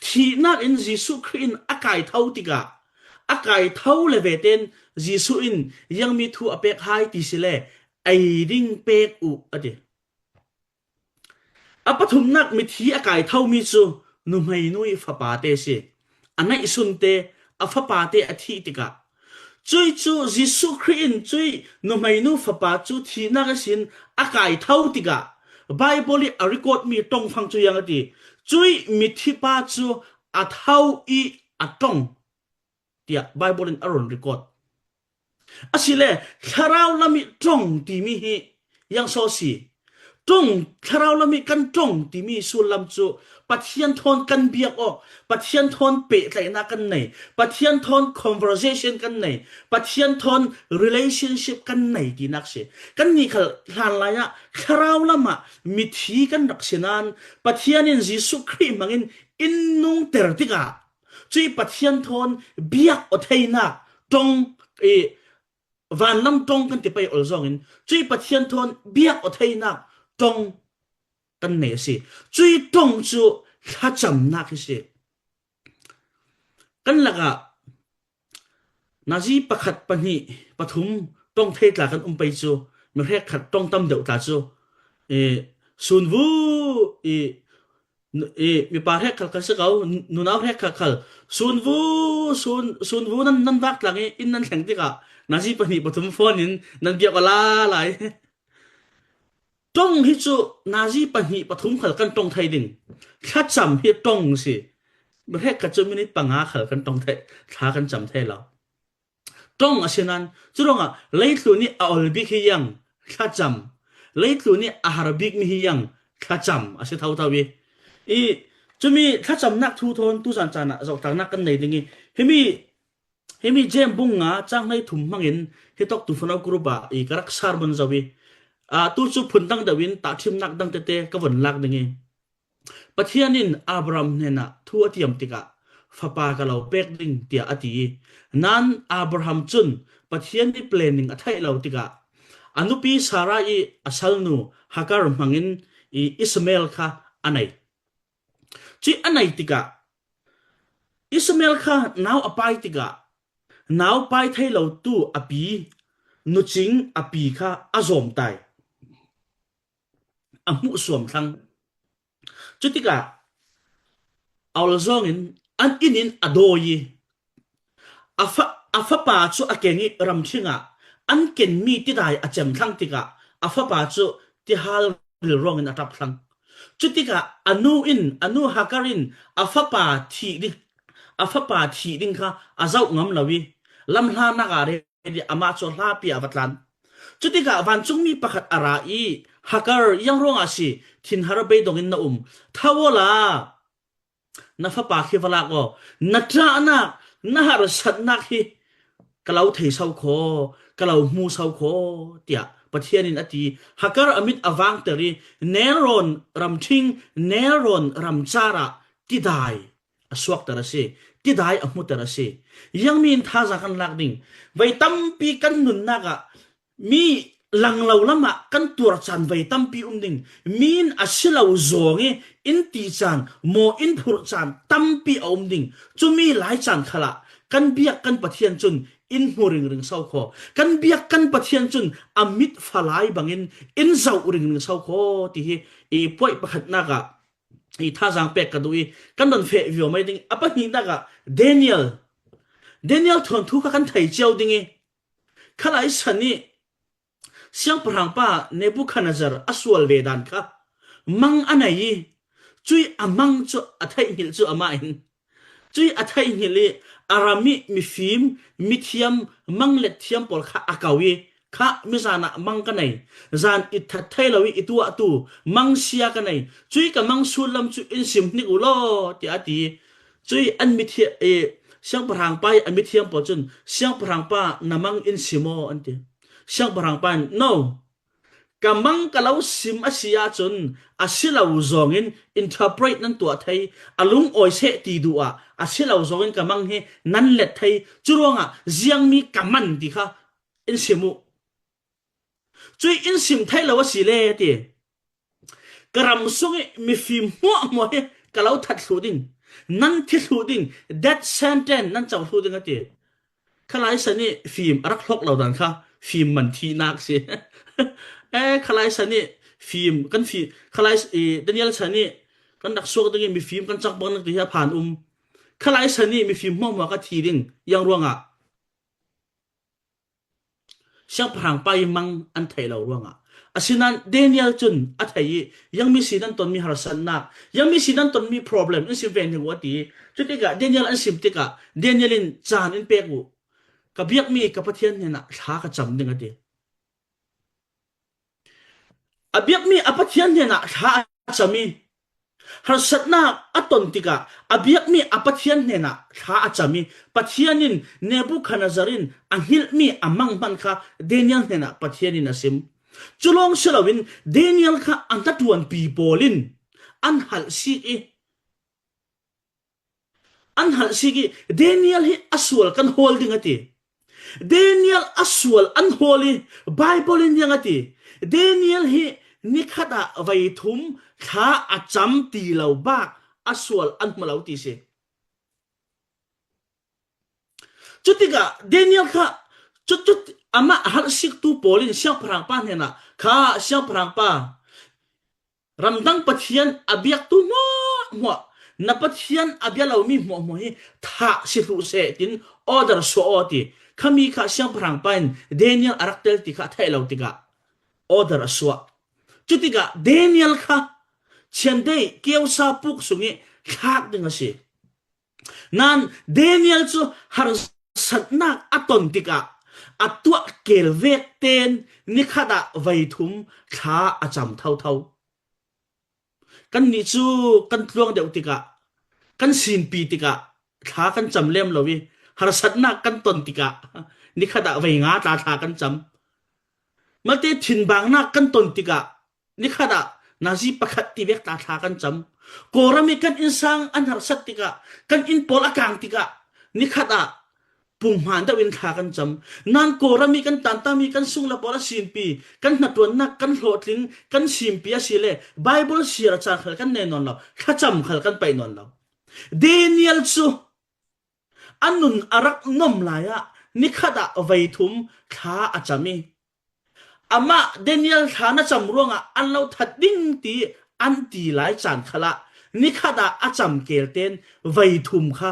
thihnak in Jesuh Khrih in a kaitho tikah, a kaitho le vetein Jesuh in ziangmi thu a pek hai ti si le, ei ding pek uh, a ti. A pathumnak mithi a kaithomi cu nuhmei nu i fapate a si. A neihsunte, a fapate a thih tikah, cuih cu Jesuh Khrih in cuih nuhmei nu fapa cu thihnak ihsin a kaitho tikah, Bible i a recordmi ṭongfang cu ziang a ti, cuih mithipa cu a tho i a ṭong, tiah Bible in a run record. Asile thlarau lam i ṭong timi hi ziang so si? Ṭong, thlarau lam hi kan ṭong timi sullam cu Pathian thawn kan biak aw, Pathian thawn pehtlaihnak kan nei, Pathian thawn conversation kan nei, Pathian thawn relationship kan nei tinak si. Kannih khal hlanlai ah thlarau lam ah mithi kan rak si nain Pathian in Jesuh Khrih hmangin in nungter tikah cuih Pathian thawn biak aw theinak ṭong i vanlam ṭong kan ti pei ol zongin cuih Pathian thawn biak aw theinak ṭong kan nei a si. Cuih ṭong cu thlacamnak hi si. Kan lakah nazi pakhat, pahnih, pathum ṭong thei tla kan um pei cu, mi hrekkhat ṭong tam deuh tla cu, eh, sunvu, eh, nu- eh, mipa hrekkhat kan si ko, nunau hrekkhat khal, sunvu, sun, sunvu nan, nan vak tlang i inn nan thleng tikah nazi pahnih pathum phone in nan biak aw la lai. Ṭong hi cu nazi pahnih pathum khal kan ṭong thei ding. Thlacam hi ṭong si. Mi hrekkhat cu minit panga khal kan ṭong thei, thla kan cam thei lo. Ṭong a si nain, curuangah leitlun ih a ol bik hi yang thlacam, leitlun ih a har bikmi hi yang thlacam a si thotho i, i cumi thlacamnak thu thawn tuzan caan ah zohtaknak kan nei ding i, himi, himi Jem bung nga cang hlei thum hmangin hitawk tu fanau group ah i ka rak sermon zo i, aa, tu cu phundang deuh in tahṭhimnak dang tete ka von lak ding i, Pathian in Abraham hnenah thu a tiam tikah, "Fapa ka lo pek ding," tiah a ti i, nan Abraham cun Pathian i planning a theih lo tikah, a nupi Sarah i a salnu Hagar hmangin i Ishmael kha a nei. Cuih a nei tikah, Ishmael kha nau a pai tikah, nau pai thei lotu a pi, nucing a pi kha a zawmtai, a hmuhsuam thlang. Cutikah a ol zongin an inn in a dawi i, a fa, a fapa cu a keng i ramṭhing ah an kenmi tidai a cem thlang tikah a fapa cu tihal ril ruangin a ṭap thlang. Cutikah a nu in, a nu Hagar in a fapa thih ding, a fapa thih ding kha a zoh ngam lo i, lamhlannak ah ret i amah cu hlapi ah a va tlan. Cutikah vancungmi pakhat a ra i, "Hagar, ziang ruangah a si, thinhar beidong in na um? Tho awla na fapa khi va lak aw, na ṭahnak, na harsatnak hi ka lo thei so kho, ka lo hmu so kho," tiah Pathian in a ti. Hagar a mit a vangter i, nelrawn ramṭhing, nelrawn ramcar ah tidai a suakter a si, tidai a hmuter a si. Ziangmi in thazaang kan lak ding, vei tampi kan nunnak ah mi langlo lamah kan tuar caan vei tampi um ding, mi in a si lo zawng i in ti caan, maw in phurh caan tampi a um ding. Cumi lai caan khalah kan biak kan Pathian cun in hmu ringring so kho, kan biak kan Pathian cun a mit falai bangin in zoh ringring so kho, ti hi i puai pakhatnak ah i thazaang pek ka duh i, kan don feh viau mai ding. A pahnihnak ah Daniel, Daniel thawn thu kha kan thei cio ding i, khalai san i siangpahrang pa Nebukhadnezzar a sual ve dan kha mang a nei i, cuih a mang cu a theih hngilh cu amah in, cuih a theih hngilh i a ram i mifim, mithiam, manglet thiam pawl kha a ko i, "Kha mizan ah mang ka nei, zan i that thei lo i i tuahtu mangsia ka nei, cuih ka mang sullam cu in sim hnik u law," tiah a ti. Cuih an mithiam, eh, siangpahrang pa i a mithiam pawl cun, "Siangpahrang pa, na mang in sim aw," an ti. Siangpahrang pa in, "No, ka mang ka lo sim a si ahcun a si lo zawngin interpret nan tuah thei, a lungawi seh ti duh ah a si lo zawngin ka mang hi nan let thei, curuangah ziangmi ka man ti kha in sim u. Cuih in sim thei lo a si le," a ti. "Ka ram sung i mifim hmuahhmuah hi ka lo that thluh ding, nan thi thluh ding, death sentence nan co thluh ding," a ti. Khalai san i fim a rak hlok lo dan kha fim man thihnak si. Eh, khalai san i fim kan fi, khalai s-, i Daniel san i kan rak suak ding i mifim kan cangpang ding ti hi a phan um. Khalai san i mifim hmuahhmuah kha thi ding, ziang ruangah siangpahrang pa i mang an theih lo ruangah. Asinain Daniel cun a thei i, "Ziangmi si nan tonmi harsatnak, ziangmi si nan tonmi problem in sim ve hnik u," a ti. Cutikah Daniel an sim tikah Daniel in caan in pek u, "Ka biakmi ka Pathian hnenah thla ka cam ding," a ti. A biakmi a Pathian hnenah thla a cam i, harsatnak a ton tikah a biakmi a Pathian hnenah thla a cam i, Pathian in Nebukhadnezzar in a hngilhmi a mang hman kha Daniel hnenah Pathian in a sim. Cu lawng si loin Daniel kha a hnaṭuanpi pawl in an halhsik i, an halhsik i, Daniel hi a sual kan hawl ding a ti. Daniel a sual an hawl i, Baibal in ziang a ti. Daniel hi nikhat ah vei thum thla a cam ti lo bak a sual an hmu lo ti si. Cutikah Daniel kha, cu, cu, amah halhsiktu pawl in siangpahrang pa hnenah kha, siangpahrang pa, ramdang pathian a biaktu hmuahhmuah, na Pathian a bia lomi hmuahhmuah hi thah si hluh seh, tin order suah aw ti. Khami kha siangpahrang pa in Daniel a rak tel ti kha a theih lo tikah order a suah. Cutikah Daniel kha chiandei keusa puk sung i thlak ding a si. Nain Daniel cu harsatnak a ton tikah a tuah kel vek tein nikhat ah vei thum thla a cam thotho. Kannih cu kan tluang deuh tikah, kan sinpi tikah thla kan cam lem lo i, harsatnak kan ton tikah nikhat ah vei nga tla thla kan cam. Malte thinbangnak kan ton tikah nikhat ah nazi pakhat ti vek tla thla kan cam. Kawlram i kan innsang an harsat tikah, kan inn pawl a kang tikah nikhat ah punghman deuh in thla kan cam. Nain Kawlram i kan tantami kan sungla pawl a sinpi, kan hnaṭuannak kan hlawhtling, kan sinpi a si le Baibal siar a caan khal kan nei nawn lo, thlacam khal kan paih nawn lo. Daniel cu a nun a rak nuam lai ah nikhat ah vei thum thla a cam i, amah Daniel thla na cam ruangah an lo that ding ti an ti lai caan khalah nikhat ah a cam kel tein vei thum kha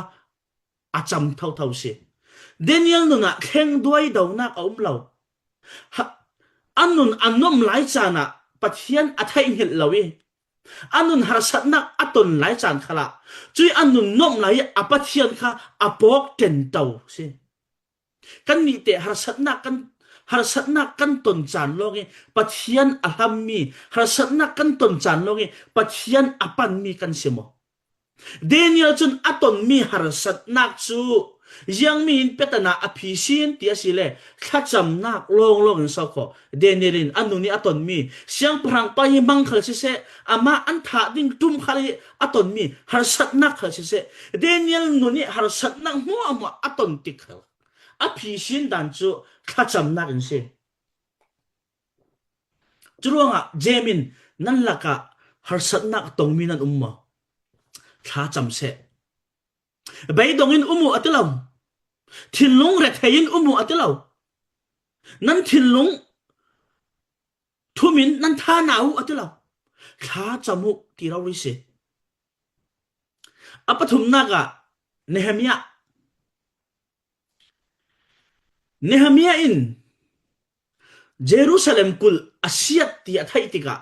a cam thotho si. Daniel nun ah thleng duai donak a um lo. Ha, a nun a nuam lai caan ah Pathian a theihngilh lo i, a nun harsatnak a ton lai caan khalah cui a nun nuam lai i a Pathian kha a pawk ṭenṭo si. Kannih teh harsatnak kan, harsatnak kan ton caan lawng i Pathian a hlammi, harsatnak kan ton caan lawng i Pathian a panmi kan si maw? Daniel cun a tonmi harsatnak cu ziangmi in piatan ah a phi sin ti a si le thlacamnak lawnglawng in so kho. Daniel in a nun i a tonmi siangpahrang pa i mang khal siseh, amah an thah ding ṭum khal i a tonmi harsatnak khal siseh, Daniel nun i harsatnak hmuahhmuah a ton tik khal a phi sin dan cu thlacamnak in si. Curuangah Jeim in, nan lakah harsatnak a tongmi nan um maw? Thla cam seh. Beidong in um uh a ti lo. Thinlung rethei in um uh a ti lo. Nan thinlung thum in nan tha na uh a ti lo. Thla cam uh ti rori si. A pathumnak ah Nehemiah. Nehemiah in Jerusalem kulh a siat ti a theih tikah,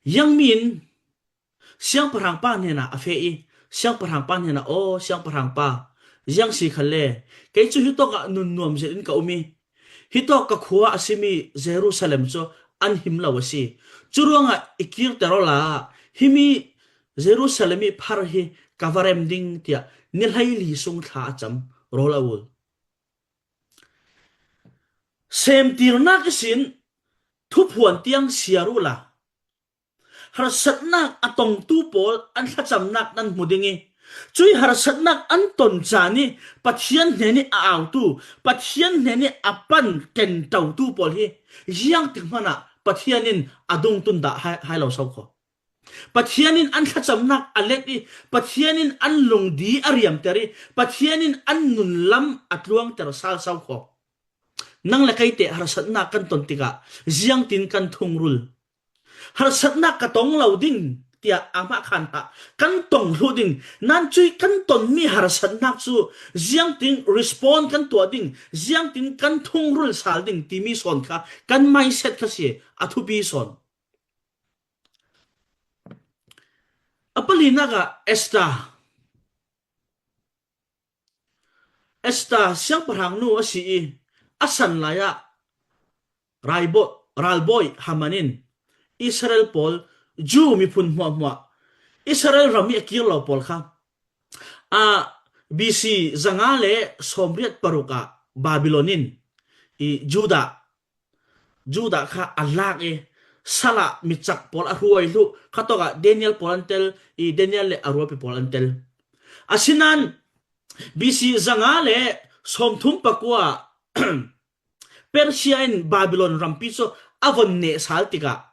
ziangmi in siangpahrang pa hnenah a feh i, siangpahrang pa hnenah, aw, siangpahrang pa, ziang si khalle, kei cu hitawk ah nunnuam zet in ka um i, hitawk ka khua a simi Jerusalem cu an him lo a si. Curuangah i kirter awla, himi Jerusalem i phar hi ka va rem ding, tiah ni hleili sung thla a cam, rawl a ul. Semtirnak ihsin thuphuan tiang siar uhla, harsatnak a tongtu pawl an thlacamnak nan hmu ding i, cui harsatnak an ton caan i Pathian hnen i a autu, Pathian hnen i a pan ṭenṭotu pawl hi ziangtik hmanah Pathian in a dungtun dah hai, hai lo so kho. Pathian in an thlacamnak a let i, Pathian in an lungdi a riamter i, Pathian in an nunlam a tluangter sal so kho. Nang le kei teh harsatnak kan ton tikah ziangtin kan thungrul? Harsatnak ka tong lo ding, tiah amah khan hlah. Kan tong hlu ding. Nan cui kan tonmi harsatnak cu ziangtin respond kan tuah ding, ziangtin kan thungrul sal ding timi sawn kha kan mindset kha si, a thupi sawn. A palinak ah Esther. Esther siangpahrang nu a si i, a san lai ah raibaw-, ralbawi Haman in Israel pawl, Jew miphun hmuahhmuah, Israel ram i a kir lo pawl kha, a, B C zanga le sawmriat paruk ah Babylon in i Judah, Judah kha a lak i, sal ah mitcak pawl a hruai hluh, kha tawk ah Daniel pawl an tel i, Daniel le a ruapi pawl an tel. Asinain B C zanga le sawmthum pakua Persia in Babylon rampi cu a von neh sal tikah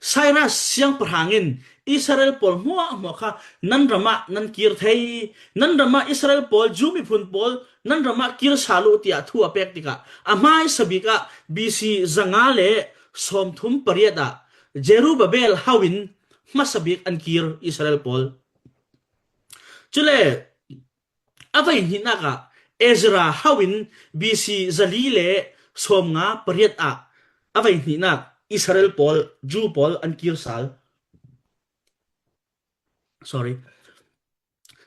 Cyrus siangpahrang in Israel pawl hmuahhmuah kha nan ram ah nan kir thei, nan ram ah Israel pawl, Jew miphun pawl nan ram ah kir sal uh tiah thu a pek tikah a hmaisa bik ah B C zanga le sawmthum pariat ah Zerubbabel hau in hmasa bik an kir Israel pawl. Cule a veihnihnak ah Ezra hau in B C zali le sawmnga pariat ah a veihnihnak Israel pawl, Jew pawl an kir sal. Sorry.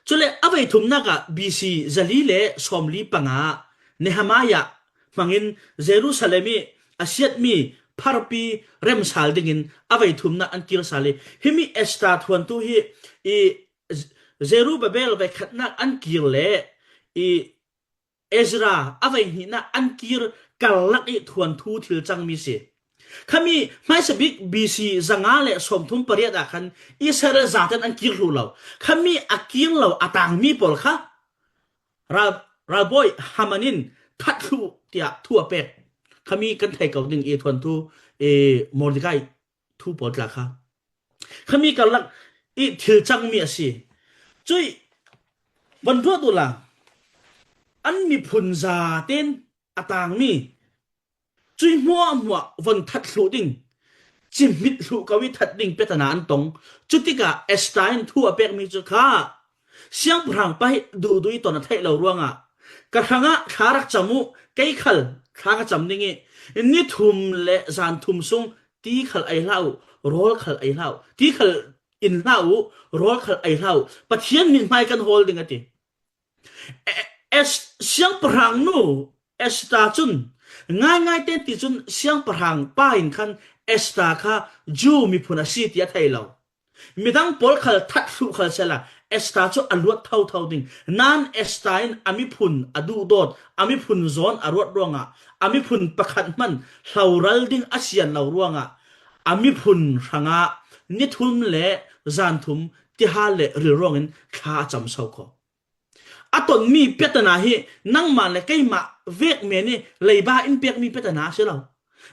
Cule a veithumnak ah B C zali le sawmli panga ah Nehemiah hmangin Jerusalem i a siatmi pharpi remsal dingin a veithumnak an kir sal i, himi Esther thuantu hi i Zerubbabel veikhatnak an kir le i Ezra a veihnihnak an kir karlak i thuanthu thil cangmi si. Khami hmaisa bik B C zanga le sawmthum pariat ah khan Israel zaten an kir hluh lo. Khami a kir lo a tangmi pawl kha ral, ralbawi Haman in that hluh tiah thu a pek. Khami kan thei ko ding i thuanthu, i Mordekai thu pawl tla kha khami karlak i thil cangmi a si. Cui van ruat uhla, an miphun zaten a tangmi cui hmuahhmuah von that hluh ding, cimit hluh ko i that ding piatana an tong. Cutikah Esther in thu a pekmi cu kha, siangpahrang pa hi duhduh i ton a theih lo ruangah ka hrangah thla rak cam uh, kei khal thla ka cam ding i ni thum le zan thum sung ti khal ei hlah uh, rawl khal ei hlah uh, ti khal in hlah uh, rawl khal ei hlah uh, Pathian mithmai kan hawl ding a ti. E-, Es-, siangpahrang nu Esther cun ngaingai ten ti cun siangpahrang pa in khan Esther kha Jew miphun a si ti a thei lo. Midang pawl khal that hluh khal sehla Esther cu a luat thotho ding. Nain Esther in a miphun a duhdawt, a miphun zawn a ruat ruangah, a miphun pakhat hmanh hloral ding a sian lo ruangah, a miphun hrangah ni thum le zan thum tihal le rilruang in thla a cam so kho. A tonmi piatana hi nangmah le keimah vek men i leiba in pekmi piatana a si lo.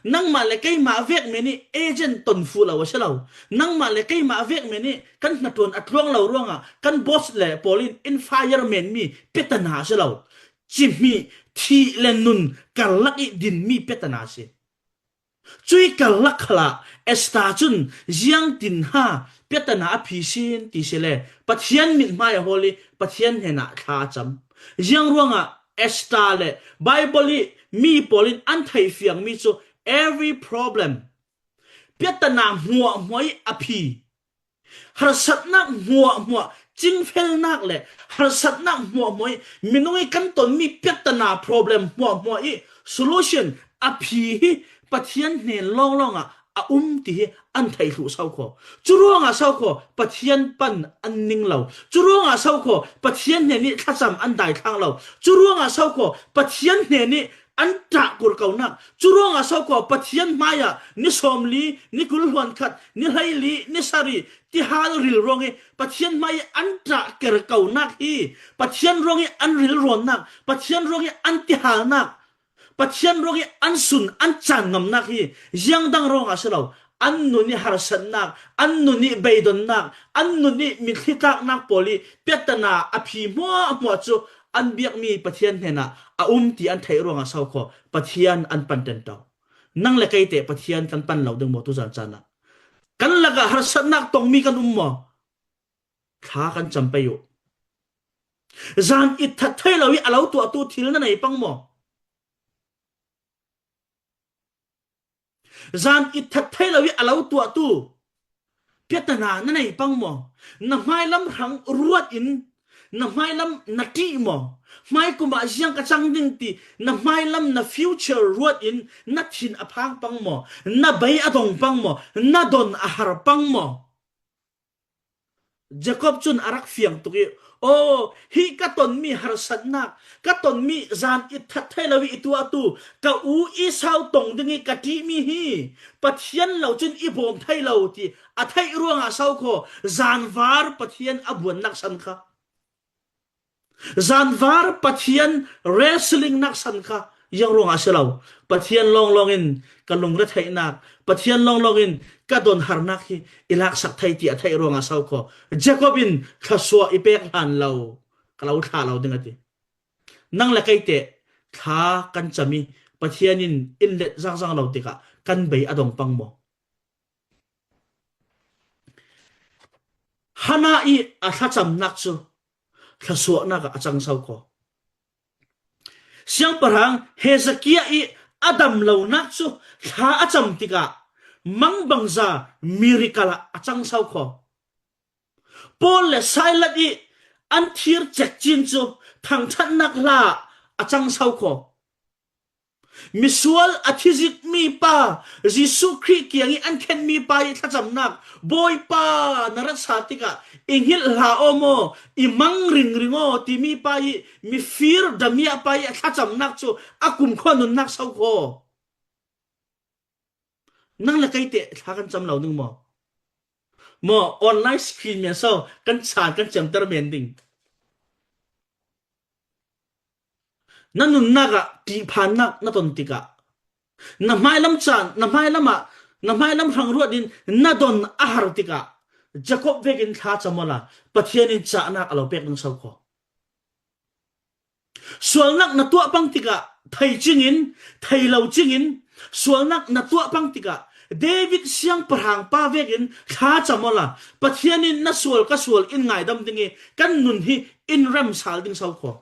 Nangmah le keimah vek men i agent ton fuh lo a si lo. Nangmah le keimah vek men i kan hnaṭuan a tluang lo ruangah kan boss le pawl in in fire menmi piatana a si lo. Cihmih thih le nun karlak i dinmi piatana a si. Cui karlak khalah Esther cun ziangtin ha piatana a phi sin ti si le Pathian mithmai a hawl i Pathian hnenah thla a cam. Ziang ruangah Esther le Bible i mi pawl in an theih fiangmi cu every problem, piatana hmuahhmuah i a phi, harsatnak hmuahhmuah, cingfelnak le harsatnak hmuahhmuah i minung i kan tonmi piatana problem hmuahhmuah i solution a phi hi Pathian hnen lawnglawng ah a um ti hi an theih hluh so kho. Curuangah so kho Pathian pan an ning lo. Curuangah so kho Pathian hnen i thlacam an daithlang lo. Curuangah so kho Pathian hnen i an ṭah kurkonak. Curuangah so kho Pathian hmaiah ni sawmli, ni kul hluan khat, ni hleili, ni sarih tihal ril ruang i Pathian hmai i an ṭah kerkonak hi Pathian ruang i an rilrawnnak, Pathian ruang i an tihalnak, Pathian ruang i an sun an caan ngamnak hi ziang dang ruangah si lo. An nun i harsatnak, an nun i beidonnak, an nun i mitthli tlaknak pawl i piatana a phi hmuahhmuah cu an biakmi Pathian hnenah a um ti an theih ruangah so kho Pathian an pan ṭenṭo. Nang le kei teh Pathian kan pan lo ding maw tuzan caan ah? Kan lakah harsatnak tongmi kan um maw? Thla kan cam pei uh. Zan it that thei lo i a lo tuahtu thil na nei pang maw? Zan it that thei lo i a lo tuahtu piatana na nei pang maw? Na hmailam hrang ruat in Na hmailam na ṭih maw? Hmai kumah ziang ka cang ding ti na hmailam, na future ruat in na thin a phang pang maw? Na bei a dong pang maw? Na don a har pang maw? Jacob cun a rak fiang tuk i, "Aw, hi ka tonmi harsatnak, ka tonmi zan i that thei lo i i tuahtu ka u Esau tong ding i ka ṭihmi hi Pathian lo cun i bawm thei lo," ti a theih ruangah so kho, zanvar Pathian a buannak san kha. Zanvar Pathian wrestling nak san kha ziang ruangah a si lo. Pathian lawnglawng in ka lungretheihnak, Pathian lawnglawng in ka donharnak hi i laksak thei ti a theih ruangah so kho. Jacob in thluasuah i pek hlan lo, ka lo thlah lo ding a ti. Nang le kei teh thla kan cam i Pathian in in let zangzang lo tikah kan bei a dong pang maw? Hannah i a thlacamnak cu thluasuahnak ah a cang so kho. Siangpahrang Hezekiah i a dam lonak cu thla a cam tikah mangbangza miracle ah a cang so kho. Paul le Silas i an thir cekcin cu thangṭhatnak hla ah a cang so kho. Misual a thizikmi pa, Jesuh Khrih kiang i an khenhmi pa i thlacamnak, "Bawipa, na rat sa tikah i hngilh hlah aw maw, i mang ringring aw," timi pa i, mifir damiah pa i a thlacamnak cu a kumkhua nunnak so kho. Nang le kei teh thla kan cam lo ding maw? Maw, online screen men so kan chan kan cemter men ding. Na nunnak ah ṭihphannak na ton tikah, na hmailam caan, na hmailam ah, na hmailam hrang ruat in na don a har tikah, Jacob vekin thla cam awla Pathian in cahnak a lo pek ding so kho. Sualnak na tuah pang tikah thei cingin, thei lo cingin, sualnak na tuah pang tikah David siangpahrang pa vekin thla cam awla Pathian in na sual ka sual in ngaidam ding i kan nun hi in rem sal ding so kho.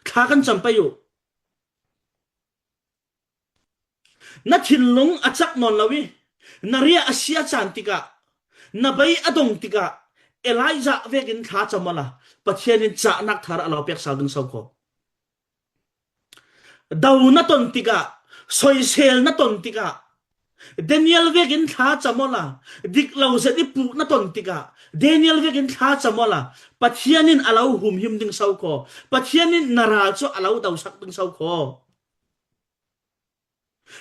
Thla kan cam pei uh. Na thinlung a cak nawn lo i na riah a sia caan tikah, na bei a dong tikah Elijah vekin thla cam awla Pathian in cahnak thar a lo pek sal ding so kho. Do na ton tikah, soisel na ton tikah, Daniel vekin thla cam awla, dik lo zet i puh na ton tikah, Daniel vekin thla cam awla Pathian in a lo humhim ding so kho. Pathian in na ral cu a lo dosak ding so kho.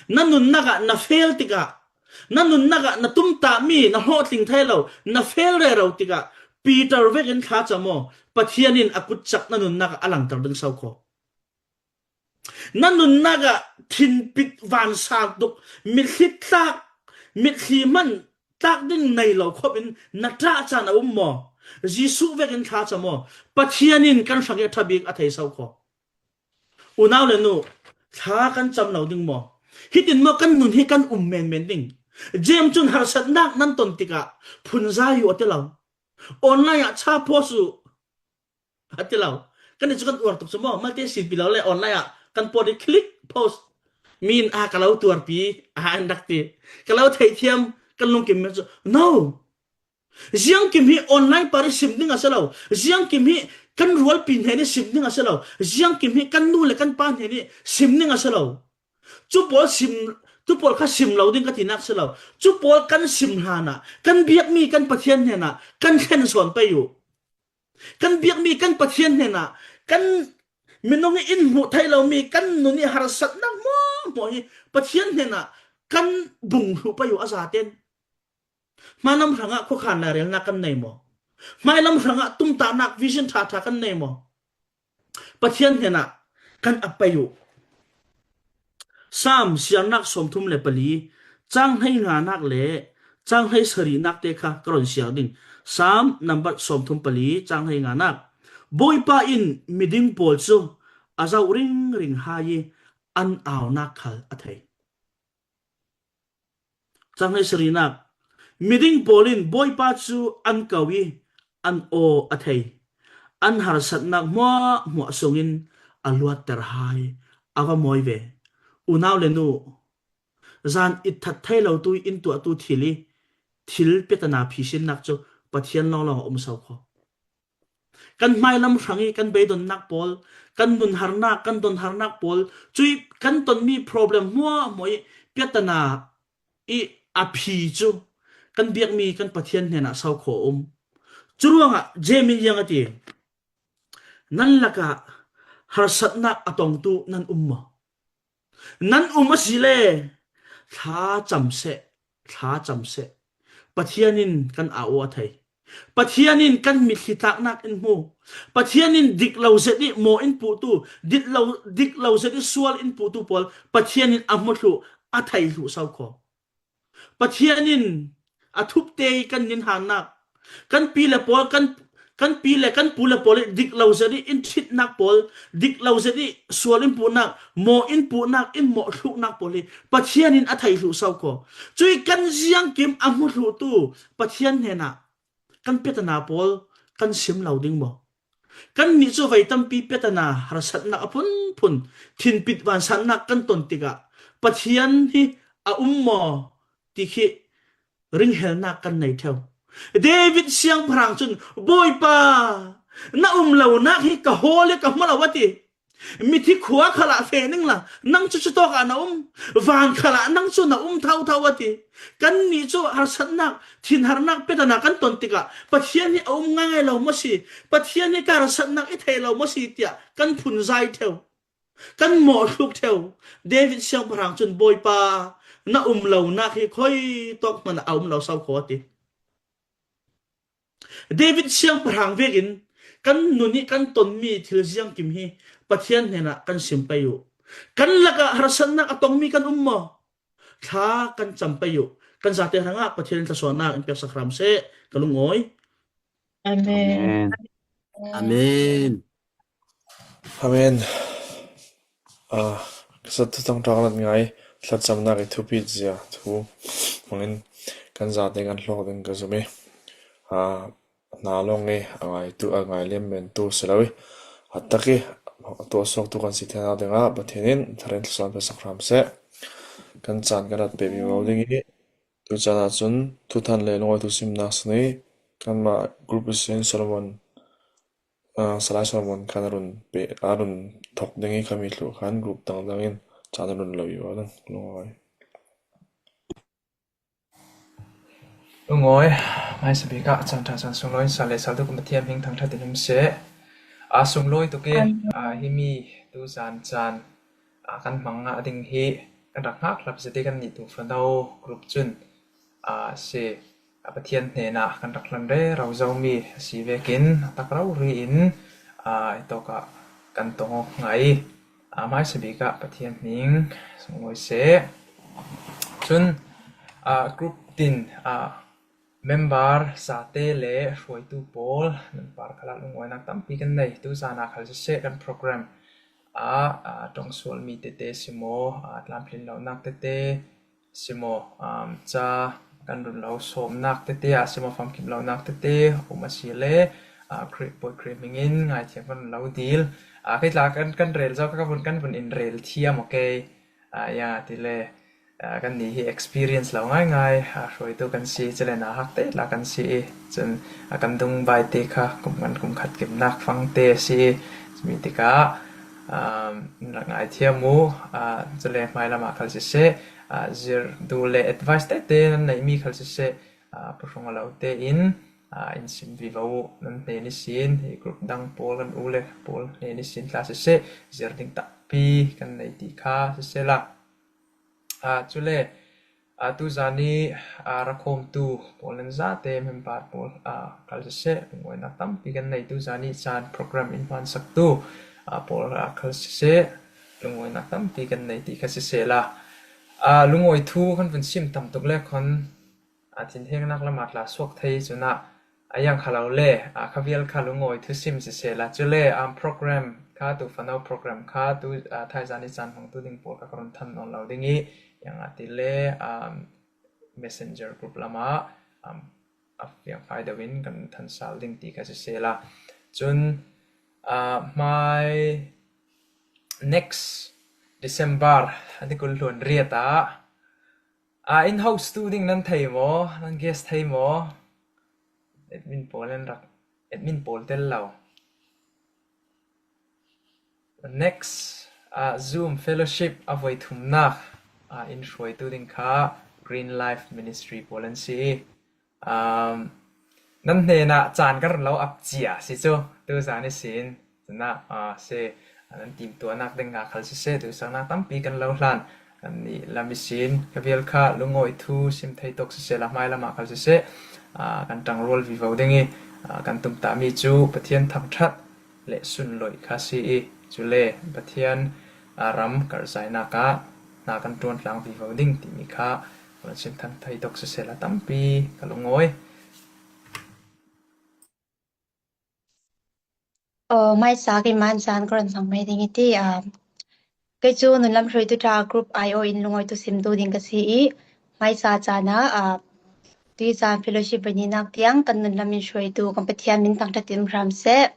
Na nunnak ah na fail tikah, na nunnak ah na tumtahmi na hlawhtling thei lo, na fail rero tikah Peter vekin thla cam aw, Pathian in a kutcak na nunnak ah a langter ding so kho. Na nunnak ah thinpit vansang tuk, mitthli tlak, mitthli hman tlak ding nei lo khop in na ṭah caan a um maw? Jesuh vekin thla cam aw, Pathian in kan hrang i a ṭha bik a thei so kho. Unau le nu, thla kan cam lo ding maw? Hitin maw kan nun hi kan um menmen ding? James cun harsatnak nan ton tikah phunzai uh a ti lo. Online ah cha post uh a ti lo. Kan nih cu kan uar tuk cu maw? Malte sinpi lo le online ah kan pawt i click post. Mi in, "A ka lo tuarpi," a an rak ti. "Ka lo theihthiam," kan lungkim mi cu. No! Ziangkim hi online par i sim ding a si lo. Ziangkim hi kan rualpi hnen i sim ding a si lo. Ziangkim hi kan nu le kan pa hnen i sim ding a si lo. Cu pawl sim, cu pawl kha sim lo ding ka tinak si lo. Cu pawl kan sim hlan ah kan biakmi kan Pathian hnenah kan thlen sawn pei uh. Kan biakmi kan Pathian hnenah kan minung i in hmuh thei lomi kan nun i harsatnak hmuahhmuah hi Pathian hnenah kan bung hluh pei uh a zaten. Hmailam hrangah khuakhan lairelnak kan nei maw? Hmailam hrangah tumtahnak vision ṭhaṭha kan nei maw? Pathian hnenah kan ap pei uh. Saam siarnak sawmthum le pali, cang hlei nganak le cang hlei sarihnak te kha ka rawn siar ding. Saam nambat sawmthum pali, cang hlei nganak. Bawipa in miding pawl cu a zoh ringring hai i an aunak khal a thei. Cang hlei sarihnak. Miding pawl in Bawipa cu an ko i an aw a thei. An harsatnak hmuahhmuah sungin a luatter hai a va mawi ve. Unau le nu, zan itthat thei lotu i in tuahtu thil i thil piatana phisinnak cu Pathian lawnglawng a um so kho. Kan hmailam hrang i kan beidonnak pawl, kan nunharnak, kan donharnak pawl, cui kan tonmi problem hmuahhmuah i piatana i a phi cu kan biakmi kan Pathian hnenah sau khawh a um. Curuangah James in ziang a ti, nan lakah harsatnak a tongtu nan um maw? Nan um a si le, thlacam seh, thlacam seh. Pathian in kan au a thei. Pathian in kan mitthli tlaknak in hmu. Pathian in dik lo zet i maw in puhtu, dik lo, dik lo zet i sual in puhtu pawl Pathian in a hmu thluh, a thei thluh sau kho. Pathian in a thupte i kan ninhannak, kan pi le pawl, kan, kan pi le kan pu le pawl i dik lo zet i in thitnak pawl, dik lo zet i sual in puhnak, maw in puhnak, in mawh thluknak pawl hi Pathian in a thei thluh sau kho. Cui kan ziangkim a hmu thluhtu Pathian hnenah kan piatana pawl kan sim lo ding maw? Kannih cu vei tampi piatana harsatnak a phunphun, thinpit vansannak kan ton tikah Pathian hi a um maw ti khi ringhelnak kan nei ṭheu. David siangpahrang cun, Bawipa, na um lonak hi ka hawl i ka hmu lo, a ti. Mithi khua khalah feh ning la, nang cu cutawk ah na um, van khalah nang cu na um thotho, a ti. Kannih cu harsatnak, thinharnak piatana kan ton tikah Pathian hi a um ngaingai lo maw si, Pathian hi ka harsatnak i thei lo maw si tiah kan phunzai ṭheu, kan mawh hluk ṭheu. David siangpahrang cun, Bawipa, na um lonak hi khui tawk hmanh ah a um lo sau kho, a ti. David siangpahrang vekin kan nun i kan tonmi thil ziangkim hi Pathian hnenah kan sim pei uh. Kan lakah harsatnak a tongmi kan um maw? Thla kan cam pei uh. Kan zate hrangah Pathian in thluasuahnak in piaksak hram seh, ka lungawi. Amen. Amen. Amen. Ah, ka zat thuthang ṭha ka lat ngai, thlacamnak i thupit zia thu hmangin kan zate kan hlawk ding ka zum i, ah, hna lawng i a ngaitu, a ngai liam men tu si lo i, a tak i a tuahsuaktu kan si theinak dingah Pathian in thar in thluasuah piaksak hram seh. Kan caan kan rat peh vivo ding i, tu caan ahcun thuthan le lungawi thu simnak sin i kanmah group ihsin Solomon, ah, Salai Solomon khan a run pe, a run thok ding i khami thluh khan group dangdang in caan a run lo vivo ding lungawi. Lungawi, hmaisa bik ah caan ṭha caan sunglawi in sal le saltu kan Pathian hming thangṭhat in um seh. Aa sunglawi tuk i, aa, himi tu zan caan, aa, kan hmang ngah ding hi kan rak hngak hlap zet i kannih tu fano group cun, aa, si, aa, Pathian hnenah kan rak hlan rero zomi a si vekin a tak rori in, aa, hi tawk ah kan tong awk ngai i, aa, hmaisa bik ah Pathian hming sunglawi seh. Cun, aa, group tin, aa, member zate le hruaitu pawl nan par khalah lungawinak tampi kan nei. Tu zan ah khal siseh kan program ah, aa, ṭong sualmi tete si maw, aa, tlamtlin lonak tete si maw, aa, ca kan run lo sawmnak tete ah si maw, famkim lonak tete um a si le, aa, Khrih, Bawi Khrih hmingin ngaithiam kan run lo dil. Aa, kei tla kan, kan rel zo kha, ka vun, kan vun in rel thiam, okay. Aa, ya, ti le, aa, kannih hi experience lo ngaingai, aa, hruaitu kan si, cule nauhak te tla kan si i, cun, aa, kan dung bai te kha kum ngan kum khat kimnak fangte a si i, mi tikah, aa, in rak ngaithiam u, aa, cule hmailam ah khal siseh, aa, zir duh le advice tete nan neihmi khal siseh, aa, pahrawng a lo tein, aa, in sim vivo u. Nan hnen ihsin, hi group dang pawl kan u le pawl hnen ihsin tla siseh, zir ding takpi kan nei ti kha siseh la. Aa, cule, aa, tu zan i, aa, rakhawmtu pawl nan zate member pawl, aa, khal siseh, lungawinak tampi kan nei. Tu zan i caan program in hmansaktu, aa, pawl, aa, khal siseh, lungawinak tampi kan nei ti kha siseh la. Aa, lungawi thu kan vun sim tam tuk le khon, aa, thinhengnak lam ah tla suak thei cun ah, a yang kha lo le, aa, kha vial kha lungawi thusim siseh la. Cule, um, program kha, tu fano program kha, tu, aa, thaizan i caan hmangtu ding pawl kha ka run than nawn lo ding i, yang a ti le, um, messenger group lam ah, um, a fiang fai deuh in kan than sal ding ti kha siseh la. Cun, aa, hmai next December, a ni kul hluan riat ah, aa, in host tu ding nan thei maw, nan guest thei maw? Admin pawl nan rak, admin pawl tel lo. Next, ah, Zoom fellowship a voi thumnak, ah, in hruaitu ding kha Green Life Ministry pawl an si i, um, nan hnenah caan kan run lo ap cia si cu, tu zan ihsin, cunah, ah, si, ah, nan timtuahnak ding nga khal siseh, duhsaknak tampi kan lo hlan. Kan nih lam ihsin, ka vial kha lungawi thu sim thei tawk siseh, la hmai lamah khal siseh, ah, kan ṭangrual vivo ding i, ah, kan tumtahmi cu Pathian thangṭhat le sunlawih kha si i, cule Pathian, ah, ram karhzainak ah hna kan ṭuan tlang vivo ding timi kha kan sim thang thei tawk siseh, la tampi ka lungawi. Aw, hmaisa keimah in caan ka run hmang mai ding i ti, aa, kei cu nunlam hruaitu ṭha group aiawh in lungawitu simtu ding ka si i, hmaisa caan ah, aa, tuizan fellowship vawinihnak tiang kan nunlam in hruaitu kan Pathian min thangṭhat in um hram seh.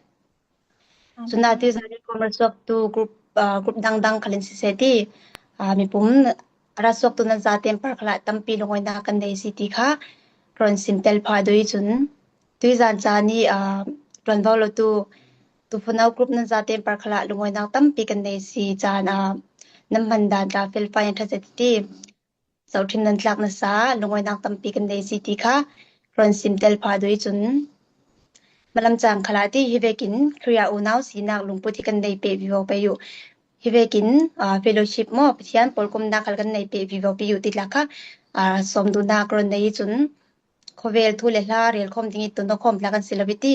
Cunah tuizan i kawm ra suaktu group, aa, group dangdang khal in siseh ti, aa, mipum a ra suaktu nan zaten par khalah tampi lungawinak kan nei si ti kha ka run sim tel phah duh i cun, tuizan caan i, aa, ṭuanvo lotu tuufanau group nan zaten par khalah lungawinak tampi kan nei si caan, aa, nan hman dan tla felfai an ṭha zet ti, zohṭhim nan tlak nasa lungawinak tampi kan nei si ti kha ka run sim tel phah duh i cun, malam caan khalah ti hi vekin Khrih unau sinak lungput hi kan nei peh vivo pei uh. Hi vekin, aa, fellowship maw, Pathian pawlkomnak khal kan nei peh vivo pei uh ti tla kha, aa, sawm duhnak ka run nei i cun, khuavel thu le hla relkhawm ding i tonawkhawm tla kan si lo i ti,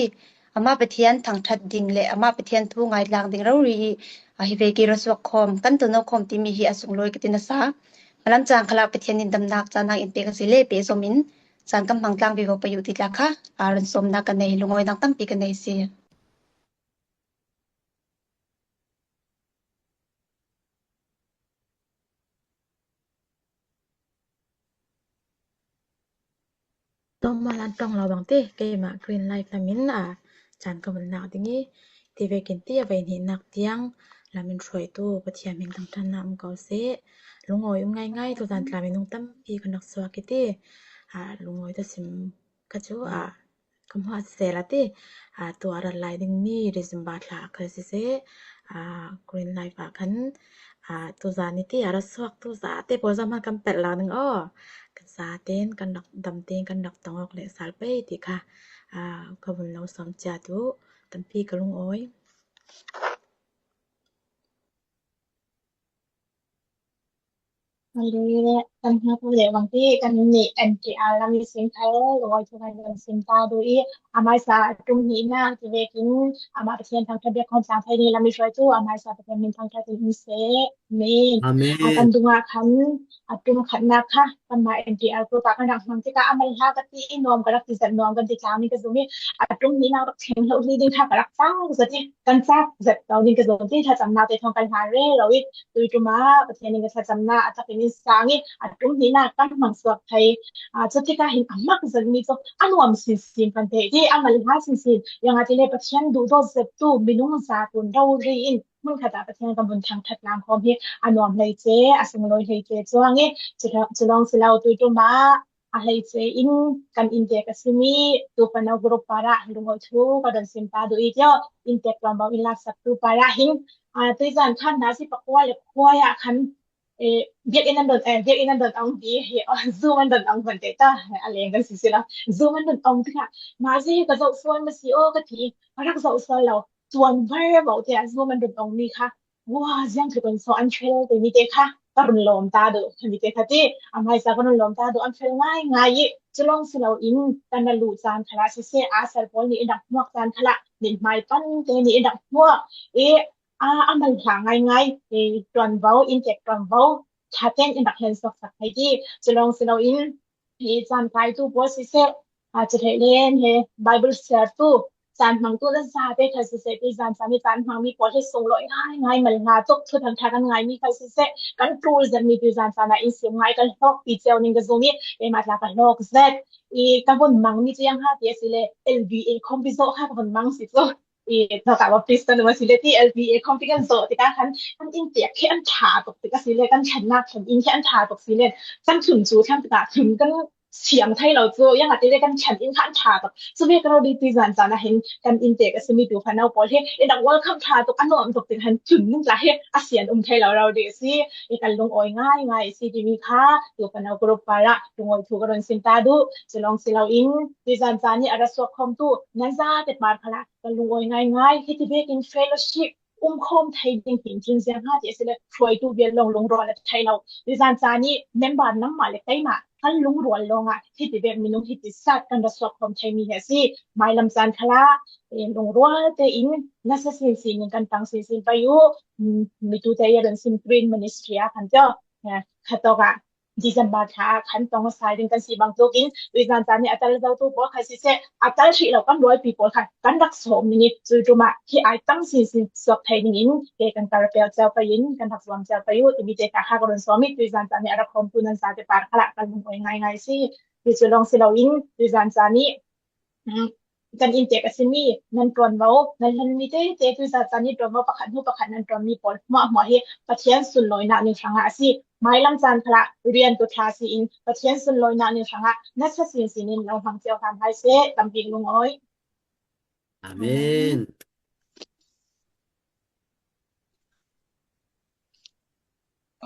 amah Pathian thangṭhat ding le amah Pathian thu ngaitlang ding rori i, aa, hi vekin ra suak khawm, kan tonawkhawm timi hi a sunglawi ka ti nasa. Malam caan khalah Pathian in damnak caan in pek a si le pehzom in caan kan hmang tlang vivo pei uh ti tla kha, aa, run sawmnak kan nei, lungawinak tampi kan nei si. Tawmmal an ṭong lo bang ti, keimah Green Life lam in, aa, caan ka vun lak ding i, ti vekin ti a vei hnihnak tiang lam in hruaitu Pathian min thangṭhatnak um ko seh. Lungawi um ngaingai, tuzan tla minung tampi kan rak suak i ti, aa, lungawi tu sim ka cu, aa, ka hmuah siseh la ti, aa, tu a rat lai dingmi December thla khal siseh, aa, Green Life ah khan, aa, tuzan i ti a ra suak tu zate pawl zong hman kan pelh lak ding aw. Kan zaten kan rak damten kan rak tong awk le sal pei ti kha, aa, ka vun lo sawm cia tu tampi ka lungawi. Hallelujah. Kan hmuh leh bang ti kan nih N T R lam i sim thei, lungawi thu kan kan sim ta duh i, a hmaisa a ṭum hnihnak ti vekin amah Pathian thangṭhat bek khawm tlang thei ni lam i hruaitu, a hmaisa Pathian min thangṭhat in um seh. Amen. Amen. A kan dungah khan a ṭum khatnak kha kanmah N T R group ah kan rak hmang tikah a mal hla ka ti i nuam, ka rak ti zat nuam kan ti tlang ni ka zum i, a ṭum hnihnak rak thleng hloh hlih ding kha ka rak cak zat i, kan cak zat ko ding ka zum ti, thlacamnak te thawng kan hlan rero i, tui ṭum ah Pathian in ka thlacamnak a tak in in sang i, a ṭum hnihnak kan hmang suak thei. Aa, cutikah hin a mak zetmi cu a nuam sinsin kan theih ti, a mal hla sinsin. Ziangahtile Pathian duhdawt zettu minung zaten rori in hmunkhat ah Pathian kan vun thangṭhat tlang khawm hi a nuam hleice, a sunglawi hleice cuang i, cu, cu lawng si lo, tui ṭum ah a hleice in kan inntek a simi tuufanau group parah lungawi thu ka run sim ta duh i, cio inntek tlawmbau in laksaktu parah hin, aa, tuizan khan nazi pakua le khuai ah khan, eh, biakinn an don, eh, biakinn an don awng ti hi, oh, Zoom an don awng van te ta, a leng kan si si lo. Zoom an don awng tikah nazi ka zoh sual ma si aw ka ti, ka rak zoh sual lo. Tuan var bo te ah Zoom an don awng mi kha, wa, ziang tluk in so an fel te mi te kha ka run lawm ta duh, mi te kha ti, a hmaisa ka run lawm ta duh, an fel ngaingai i, cu lawng si lo in kan na luh caan khalah siseh, a sal pawl nih in rak hmuak caan khalah, mithmai pan te nih in rak hmuak i, a, a mal hla ngaingai, i, ṭuanvo, inntek ṭuanvo, ṭha tein in rak hlen suaksak thei ti, cu lawng si lo in, hi caan kaitu pawl siseh, aa, cutheih len he Bible share tu, caan hmangtu nan zate kha siseh, tuizan caan i caan hmangmi pawl hi sunglawi ngaingai, mal hla tuk, thuthang ṭha kan ngaimi kha siseh, kan ṭul zetmi tuizan caan ah in sim ngai kan hlawkpi cio ning ka zum i, keimah tla ka hlawk zet i, ka vun hmangmi cu ziang ha ti a si le, L B A khawmpi zawh kha ka vun hmang si cu. I, Baptist kan um a si le ti, L B A khawmpi kan zawh tikah khan kan inntek khi an ṭha tuk tik a si le, kan thlennak thlen in khi an ṭha tuk si le, kan thlun cu thlang tikah thlun kan siam thei lo cu, ziangahtile kan ṭhen in khan ṭha tuk. Cu ve ka lo dih, tuizan caan ah hin kan inntek a simi tu fano pawl hi i rak welcome ṭha tuk, a nuam tuk tik han cun ning tla hi a sian um thei lo rau dih a si. I kan lungawi ngaingai a si timi kha tu fano group parah lungawi thu ka run sim ta duh. Cu lawng si loin tuizan caan i a ra suak khawmtu nan zate par khalah kan lungawi ngaingai. Hiti vekin fellowship um khawm thei ding hi cun ziang ha ti a si le hruaitu vial lawng lungrual a thei lo. Tuizan caan i member nangmah le keimah kan lungrual lawngah hiti vek minung hiti sat kan ra suak khawm theimi hi a si. Mailam caan khalah, eh, lungrual tein nasa sinsin in kan tang sinsin pei uh. Mm, mitute i a run sim Green Ministry ah kan tio, eh, khatawk ah December thla ah khan tong a sai ding kan si bangtuk in tuizan caan i a tel zotu pawl kha siseh, a tel hrih lo kan rualpi pawl kha kan rak sawm ning i cu ṭum ah hi ai tam sinsin suak thei ning in ke kan kar pek cio pei in kan rak zuam cio pei uh timi te kha kha ka run sawm i tuizan caan i a rak khawmtu nan zate par khalah kan lungawi ngaingai si. Hi cu lawng si loin tuizan caan i, mm, kan inntek a simi nan ṭuanvo, nan hlanmi tete tuizan caan i ṭuanvo pakhat hnu pakhat nan ṭuanmi pawl hmuahhmuah hi Pathian sunlawinak ning hrangah a si. Mailam caan khalah riantu ṭha si in Pathian sunlawinak ning hrangah nasa sinsin in lo hmang cio hram hai seh. Tampi lungawi. Amen.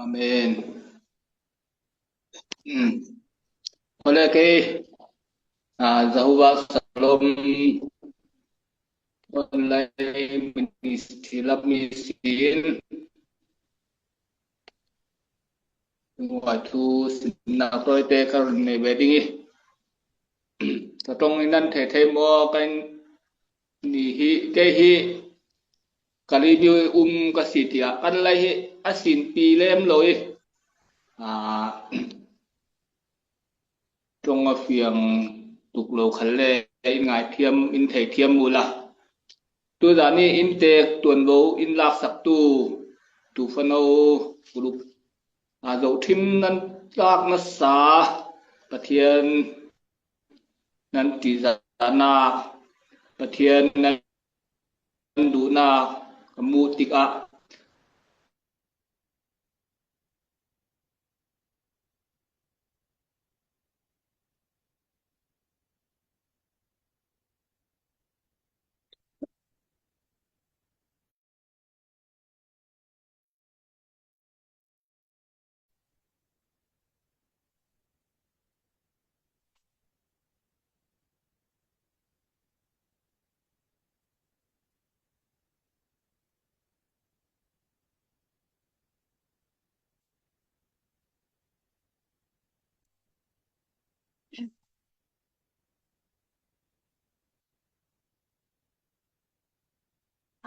Amen. Ole kei, ah, Jehovah Shalom online ministry lam mi sin lungawi thu simnak tawite ka run nei ve ding i, ka ṭong in nan thei thei maw, kan ni hi, kei hi Kalay mi um ka si tiah kan lei hi a sinpi lem lo i, aa, ṭong a fiang tuk lo khal le in ngaithiam, in theithiam uhla. Tuzan i inntek ṭuanvo in laksaktu tu fano group, aa, zohṭhim nan tlak nasa Pathian nan ṭihzahnak, Pathian nan duhnak ka muh tikah,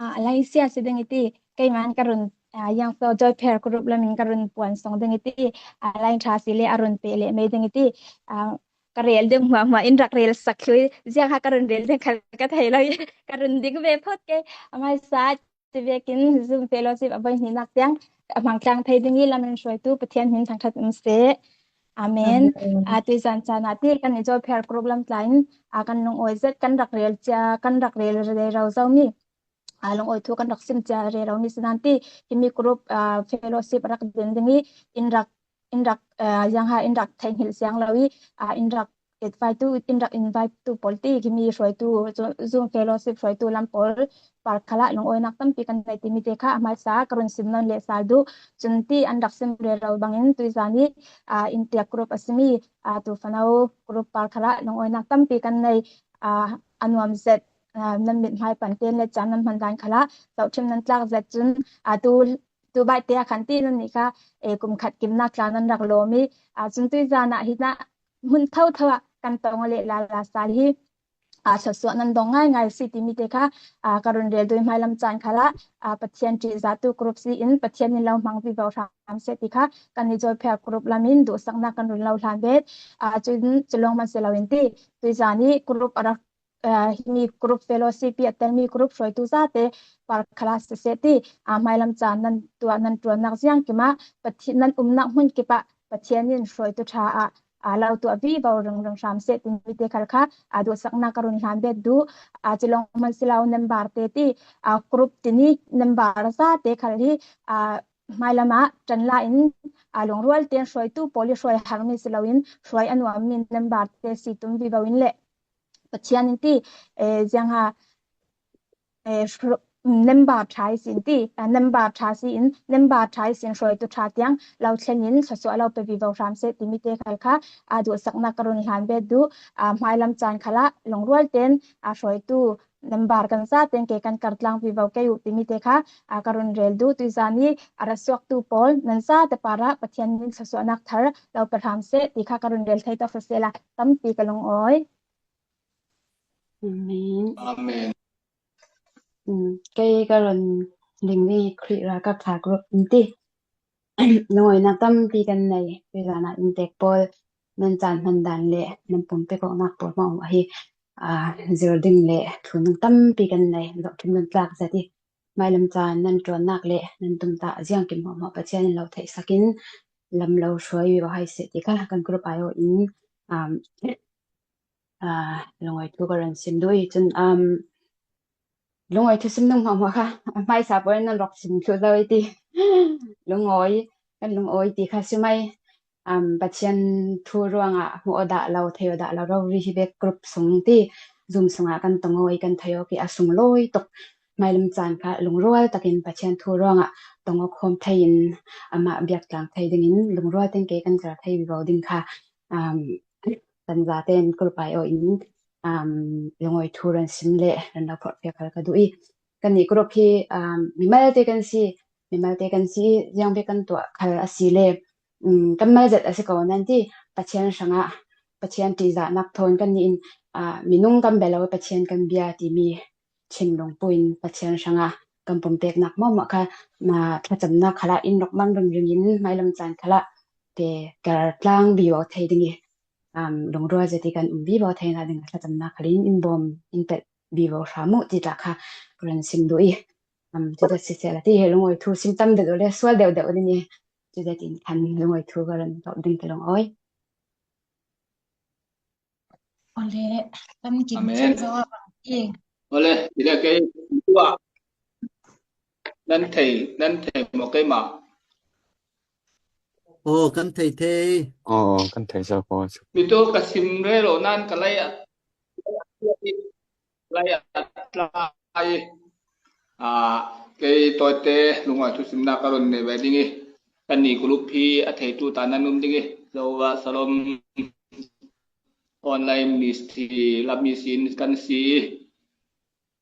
Ah, a lai sia si ding i ti, keimah in ka run, ah, yang so Joy Prayer Group lam in ka run puan song ding i ti, ah, a lai ṭha si le a run peh le mei ding i ti, ah, ka rel ding hmuahhmuah in rak rel sak hlui, ziang ha ka run rel ding kha ka thei lo i, ka run ding ve phot ke, a hmaisa ti vekin Zoom fellowship a voi hnihnak tiang a hmang tlang thei ding i lam in hruaitu Pathian hmin thangṭhat um seh. Amen. Amen. Ah, tuizan caan ah ti kan i Joy Prayer Group lam tla in, ah, kan lungawi zet, kan rak rel cia, kan rak rel rero zomi, ah, lungawi thu kan rak sim cia rero mi si nan ti, himi group, ah, fellowship rak din ding i in rak, in rak, ah, ziang ha in rak theihnghilh siang lo i, ah, in rak invite tu, in rak invite tu pawl ti, himi hruaitu, Zoom fellowship hruaitu lam pawl par khalah lungawinak tampi kan nei timi te kha a hmaisa ka run sim nawn leh sal duh. Cun ti an rak sim rero bangin tuizan i, ah, inntek group a simi, ah, tu fano group par khalah lungawinak tampi kan nei, ah, a nuam zet, ah, nan mithmai pan tein le caan nan hman dan khalah zohṭhim nan tlak zet cun, ah, tu, tu baih te ah khan ti nan nih kha, eh, kum khat kimnak tla nan rak lawm i, ah, cun tuizan ah hi na hmun thotho ah kan tong a leh lala sal hi, aa, thluasuah nan dong ngaingai a si timi te kha, aa, ka run rel duh i hmailam caan khalah, aa, Pathian ṭihzahtu group si in Pathian in lo hmang vivo hram seh ti kha kan i Joy Prayer group lam in duhsaknak kan run lo hlan bet. Aa, cun cu lawng man si loin ti, tuizan i group a rak, aa, himi group fellowship i a telmi group hruaitu zate par khalah siseh ti, aa, hmailam caan nan tuah nan ṭuannak ziang kimah Pathian nan umnak hmun kipah Pathian in hruaitu ṭha ah, aa, lo tuah vivo ringring hram seh timi te khal kha, aa, duhsaknak ka run hlan bet duh. Aa, cu lawng man si lo member te ti, aa, group timi member zate khal hi, aa, hmailamah ṭan la in, a, lungrual ten hruaitu pawl i hruai har mi si loin hruai a nuam mi member te si tum vivo in le Pathian in ti, eh, zianga, eh, hru-, member ṭha i sin ti, a, member ṭha si in, member ṭha i sin hruaitu ṭha tiang lo thleng in thluasuah lo pe vivo hram seh ti mi te khal kha, a, duhsakna ka run hlan bet duh, a, hmailam caan khalah lungrual ten, a, hruaitu member kan za ten ke kan kar tlang vivo kei uh ti mi te kha, a, ka run rel duh. Tuizan i a ra suaktu pawl nan za te parah Pathian in thluasuahnak thar lo pe hram seh ti kha ka run rel thei tawk sasela tampi ka lungawi. Amen. Amen. Um, kei ka run ding ni Khrih ralkap ṭha group in ti. Lungawinak tampi kan nei. Tuizan ah inntek pawl nan caan hman dan le nan pumpek awknak pawl hmang uh ahi, aa, zir ding le thlun ding tampi kan nei. Zohṭhim nan tlak zet i hmailam caan nan ṭuannak le nan tumtah ziangkim hmuahhmuah Pathian in lo theihsak in lam lo hruai vivo hai seh ti kha kan group aiawh in, um, aa, lungawi thu ka run sim duh i cun, um, lungawi thu sim ding hmuahhmuah kha a hmaisa pawl in nan rak sim thluh zo i ti. Lungawi, kan lungawi ti kha si mai. Um, Pathian thu ruangah hmuh aw dah lo, thei aw dah lo rori hi bek group sung ti Zoom sungah kan tong aw i kan thei aw ki a sunglawi tuk hmailam caan kha lungrual takin Pathian thu ruangah tong aw khawm thei in amah biak tlang thei dingin lungrual ten ke kan kar thei vivo ding kha, um, kan zaten kulpai aw in, um, lungawi thu ran sim le ran lo phawrh fek khal ka duh i, kannih group hi, um, mimalte kan si, mimalte kan si i ziang bek kan tuah khal a si le, um, kan mal zet a si ko nan ti, Pathian hrangah, Pathian ṭihzahnak thawn kannih in, ah, minung kan bia lo, Pathian kan bia timi thinlung puin Pathian hrangah kan pumpeknak hmuahhmuah kha, na thlacamnak khalah in rak mang ringring in hmailam caan khalah te kar tlang vivo thei ding i, um, lungrual zet i kan um vivo theinak ding thlacamnak khalin in bawm in pelh vivo hram uh ti tla kha ka run sim duh i, um, cutet siseh la ti he lungawi thu sim tam deuh le sual deuh deuh ding i cutet in khan lungawi thu ka run tawp ding ka lungawi. Ole, kan kim Amen. Zo a bang i. Ole, ile kei tua. Nan thei, nan thei mo kei ma. Oh, kan thei thei. Oh, kan thei sa ko. Mi to ka sim re lo nan ka lai a. Lai a tlai. Ah, kei tawite lungawi thu simnak ka run nei ve ding i. Kan ni group hi a theitu ta nan um ding i. Zo va Salom online ministry lam i sin kan si.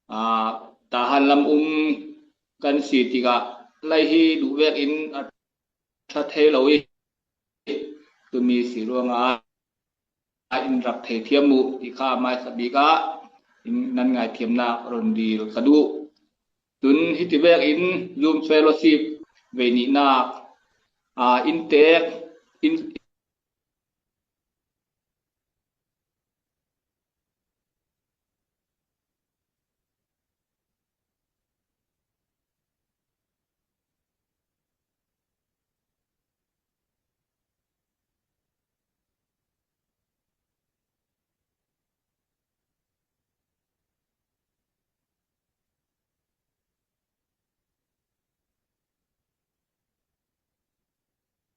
Ah, Tahan lam um kan si tikah lai hi duh vekin a ṭha thei lo i tumi si ruangah in rak thei thiam uh ti kha hmaisa bik ah in nan ngaithiamnak run dil ka duh. Tun hiti vekin Zoom fellowship vei nihnak, ah, inntek, in,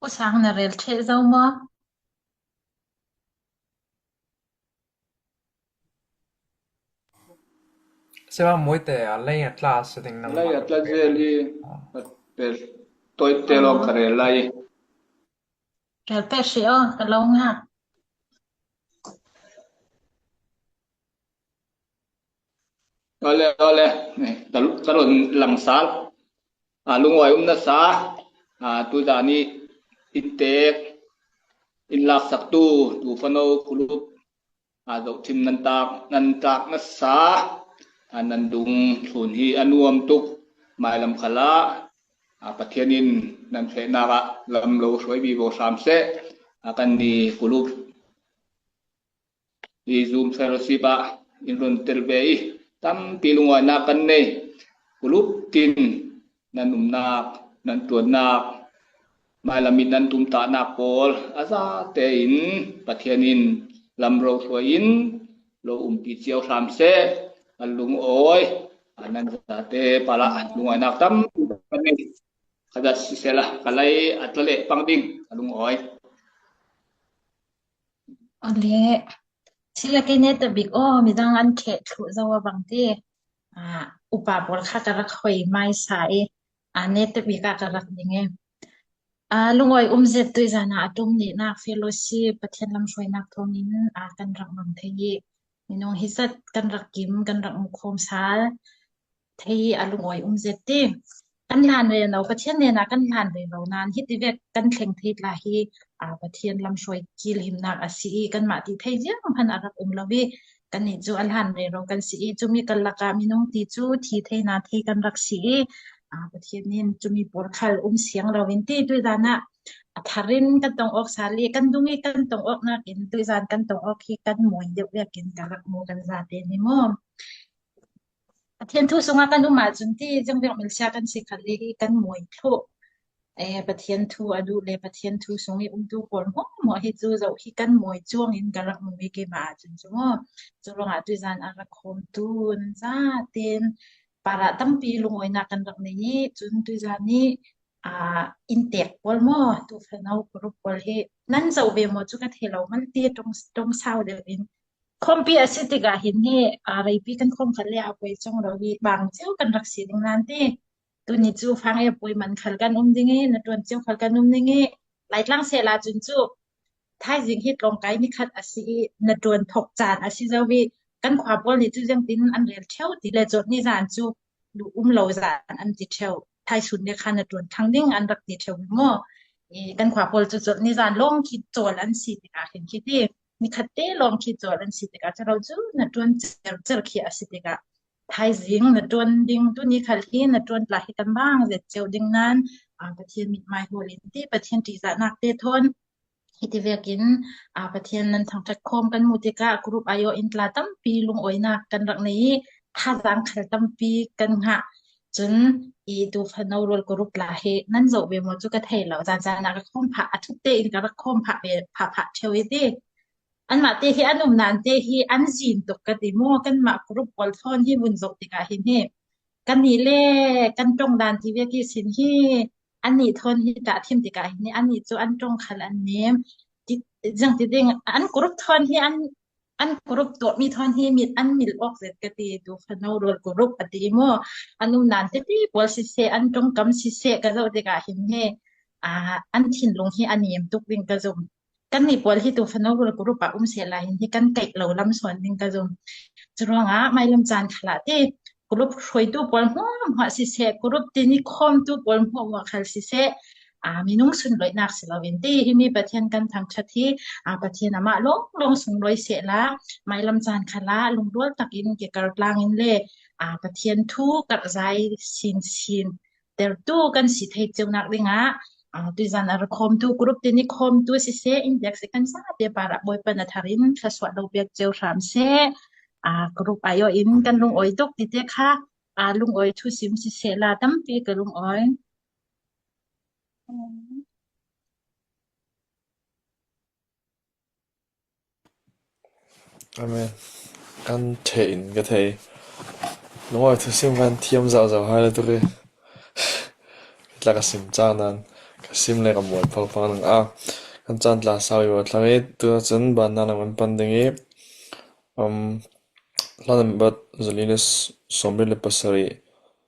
Pu Sang na rel ṭheh zo maw? Sima muite a lei a tla si ding nang. Lei a tla zel hi. Ah. Pel toite lawng ka rel lai. Rel pek si aw, ka lawng ha. Ole, ole. Ka, ka run lang sal. A, lungawi um nasa, a, tuzan i inntek, in laksaktu, tu fano kulup, a, zohṭhim nan tak, nan tak nasa, a, nan dung thlun hi a nuam tuk, mailam khalah, a, Pathian in nan fehnak ah lam lo hruai vivo hram seh, a, kan ni kulup. Hi Zoom fellowship ah in run tel ve i tampi lungawinak kan nei. Kulup tin nan umnak, nan ṭuannak, mailam in nan tumtahnak pawl a zate in Pathian in lam ro hruai in lo umpi cio hram seh, a lungawi, a nan zate palah lungawinak tampi kan nei. Khadat sisela, kalai atlale pang ding, alung oi. Ole, sila kei ne tabik o, midang an khe thlu zawa bang ti. A, upa pol kha karak hoi mai sa e. A, ne tabik a karak ding e. A, lungoi umzet tuizana atum ni nak fellowship, Pathian lam hoi nak thongin, a, kan rak mang thei hi. Minung hi zat kan rak kim, kan rak mukhom sal. Thei hi a lungoi umzet ti. Kan hlan ve no, Pathian nena kan hlan ve lo nan, hi ti vek kan thleng thei tla hi, a, Pathian lam hoi kil him nak a si i, kan mah ti thei ziang man a rak um lo i, kan ni cu a hlan ve lo kan si i, cumi kan laka minung ti cu thi thei na thei kan rak si i, a, Pathian nin cumi pawl khal um siang lo in ti, tuizana a tharin kan tong awk sal i, kan dung i kan tong awk nak in, tuizan kan tong awk hi kan mawi deuh vek in ka rak mu kan zate ni maw. Pathian thu sungah kan um ahcun ti, ziangvek milsia kan si khat le hi kan mawi thluh. Eh, Pathian thu a duh le Pathian thu sung i umtu pawl hmuahhmuah hi cu zoh hi kan mawi cuang in ka rak mu i keimah ahcun cu maw. Cu ruangah tuizan a rak khawmtu nan zaten parah tampi lungawinak kan rak nei i cun tuizan i, aa, inntek pawl maw, tu fano group pawl hi nan zoh ve maw cu ka thei lo, malte ṭong, ṭong sau deuh in khawmpi a si tikah hin hi, aa, reipi kan khawm khat le a poi cang lo i bang cio kan rak si ding nan ti. Tuni cu fang e poi man khal kan um ding i, na ṭuan cio khal kan um ding i, Laitlang sehla cun cu thaizing hi tlawngkai ni khat a si i, na ṭuan thawk caan a si zo i, kan khua pawl nih cu ziangtin an rel ṭheu ti le cawt ni zan cu lu um lo zan an ti ṭheu. Thaisun le kha na ṭuan thlang ding an rak ti ṭheu i maw? I, kan khua pawl cu cawt ni zan lawng khi cawl an si tikah hin khi ti. Nikhat te lawng khi cawl an si tikah, caro cu na ṭuan cercer khi a si tikah, thaizing na ṭuan ding, tuni khal hi na ṭuan tla hi kan bang zet cio ding nan, aa, Pathian mithmai hawl in ti, Pathian ṭihzahnak te thawn hi ti vekin, aa, Pathian nan thangṭhat khawm kan mu tikah group aiawh in tla tampi lungawinak kan rak nei i, thazaang khal tampi kan ngah. Cun i tu fano rual group tla hi nan zoh ve maw cu ka thei lo. Zanzan ah ka khawm phah, a thuk tein ka rak khawm phah ve, phah phah ṭheu i ti. Anmah te hi an um nan te hi an zin tuk ka ti maw? Kanmah group pawl thawn hi vun zoh tikah hin hi kannih le kan ṭong dan ti vek ihsin hi annih thawn hi tahthim tikah hin hi annih cu an ṭong khal an nem. Ti, ziang ti ding, an group thawn hi an, an group tuahmi thawn hi mit an mil awk zet ka ti, tu fano rual group a ti maw? An um nan te ti pawl siseh, an ṭongkam siseh ka zoh tikah hin hi, aa, an thinlung hi a nem tuk ding ka zom. Kannih pawl hi tu fano rual group ah um sehla hin hi kan kaih lo lam sawn ding ka zom. Curuangah mailam caan khalah ti group hruaitu pawl hmuahhmuah siseh, group tini khawmtu pawl hmuahhmuah khal siseh, aa, minung sunlawihnak si loin ti, himi Pathian kan thangṭhat hi, aa, Pathian amah lawnglawng sunglawi sehla mailam caan khalah lungrual takin kikar tlangin le, aa, Pathian thu karhzai sinsin tertu kan si thei cionak dingah, aa, tuizan a ra khawmtu group tini khawmtu siseh, inntek si kan zate parah Bawipa na tharin thlasuah lo pek cio hram seh. Aa, group aiawh in kan lungawi tuk tite kha, aa, lungawi thusim siseh la tampi ka lungawi. Amen. Kan ṭheh in ka thei. Lungawi thusim kan thiam zauhzauh hai le tuk i. Tla ka sim cang nan ka sim le ka mual phangphang nang a. Kan caan tla sau i va thlang i tu cun banna lam kan pan ding i, um, hla nambat zali le s-, sawmli le pasarih,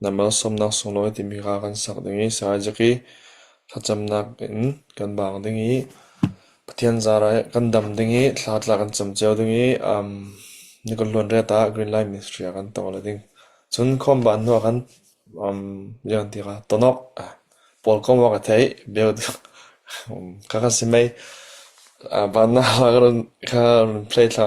nambat sawmnak sunglawi timi kha kan sak ding i, Sarah Jack i thlacamnak in kan bang ding i, Pathian zara kan dam ding i, thla tla kan cam cio ding i, um, ni kul hluan ret ah Green Line Ministry ah kan tong le ding. Cun khawm ban hnu ah kan, um, ziang ti kha tonok, ah, pawl kawm awk a theih beu, um, kha kan si mei, ah, ban na kha run, kha run play thla.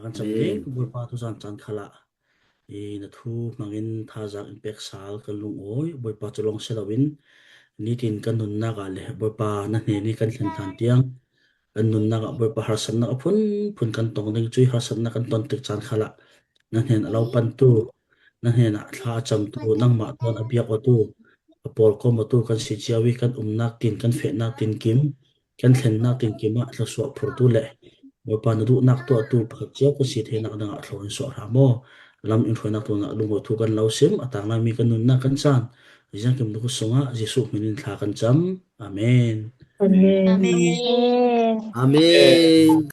Kan cham ding, Bawipa, tu zan caan khalah i na thu hmangin thazak in pek sal kan lungawi, Bawipa, cu lawng si loin nitin kan nunnak ah le Bawipa na hnen i kan thlen hlan tiang kan nunnak ah Bawipa harsatnak a phunphun kan tong ding, cuih harsatnak kan ton tik caan khalah na hnen a lo pantu, na hnenah thla a camtu, nangmah tuan a biak awtu, a pawlkom awtu kan si cio i kan umnak tin, kan fehnak tin kim, kan thlennak tin kim ah thluasuah phurtu le Bawipa na duhnak tuahtu pakhat cio kan si theinak dingah thluachuah in suah hram aw. Lam in hruainak tunah lungawi thu kan lo sim, a tanglaimi kan nunnak kan caan, ziangkim na kut sungah Jesuh hmin in thla kan cam. Amen. Amen. Amen. Amen.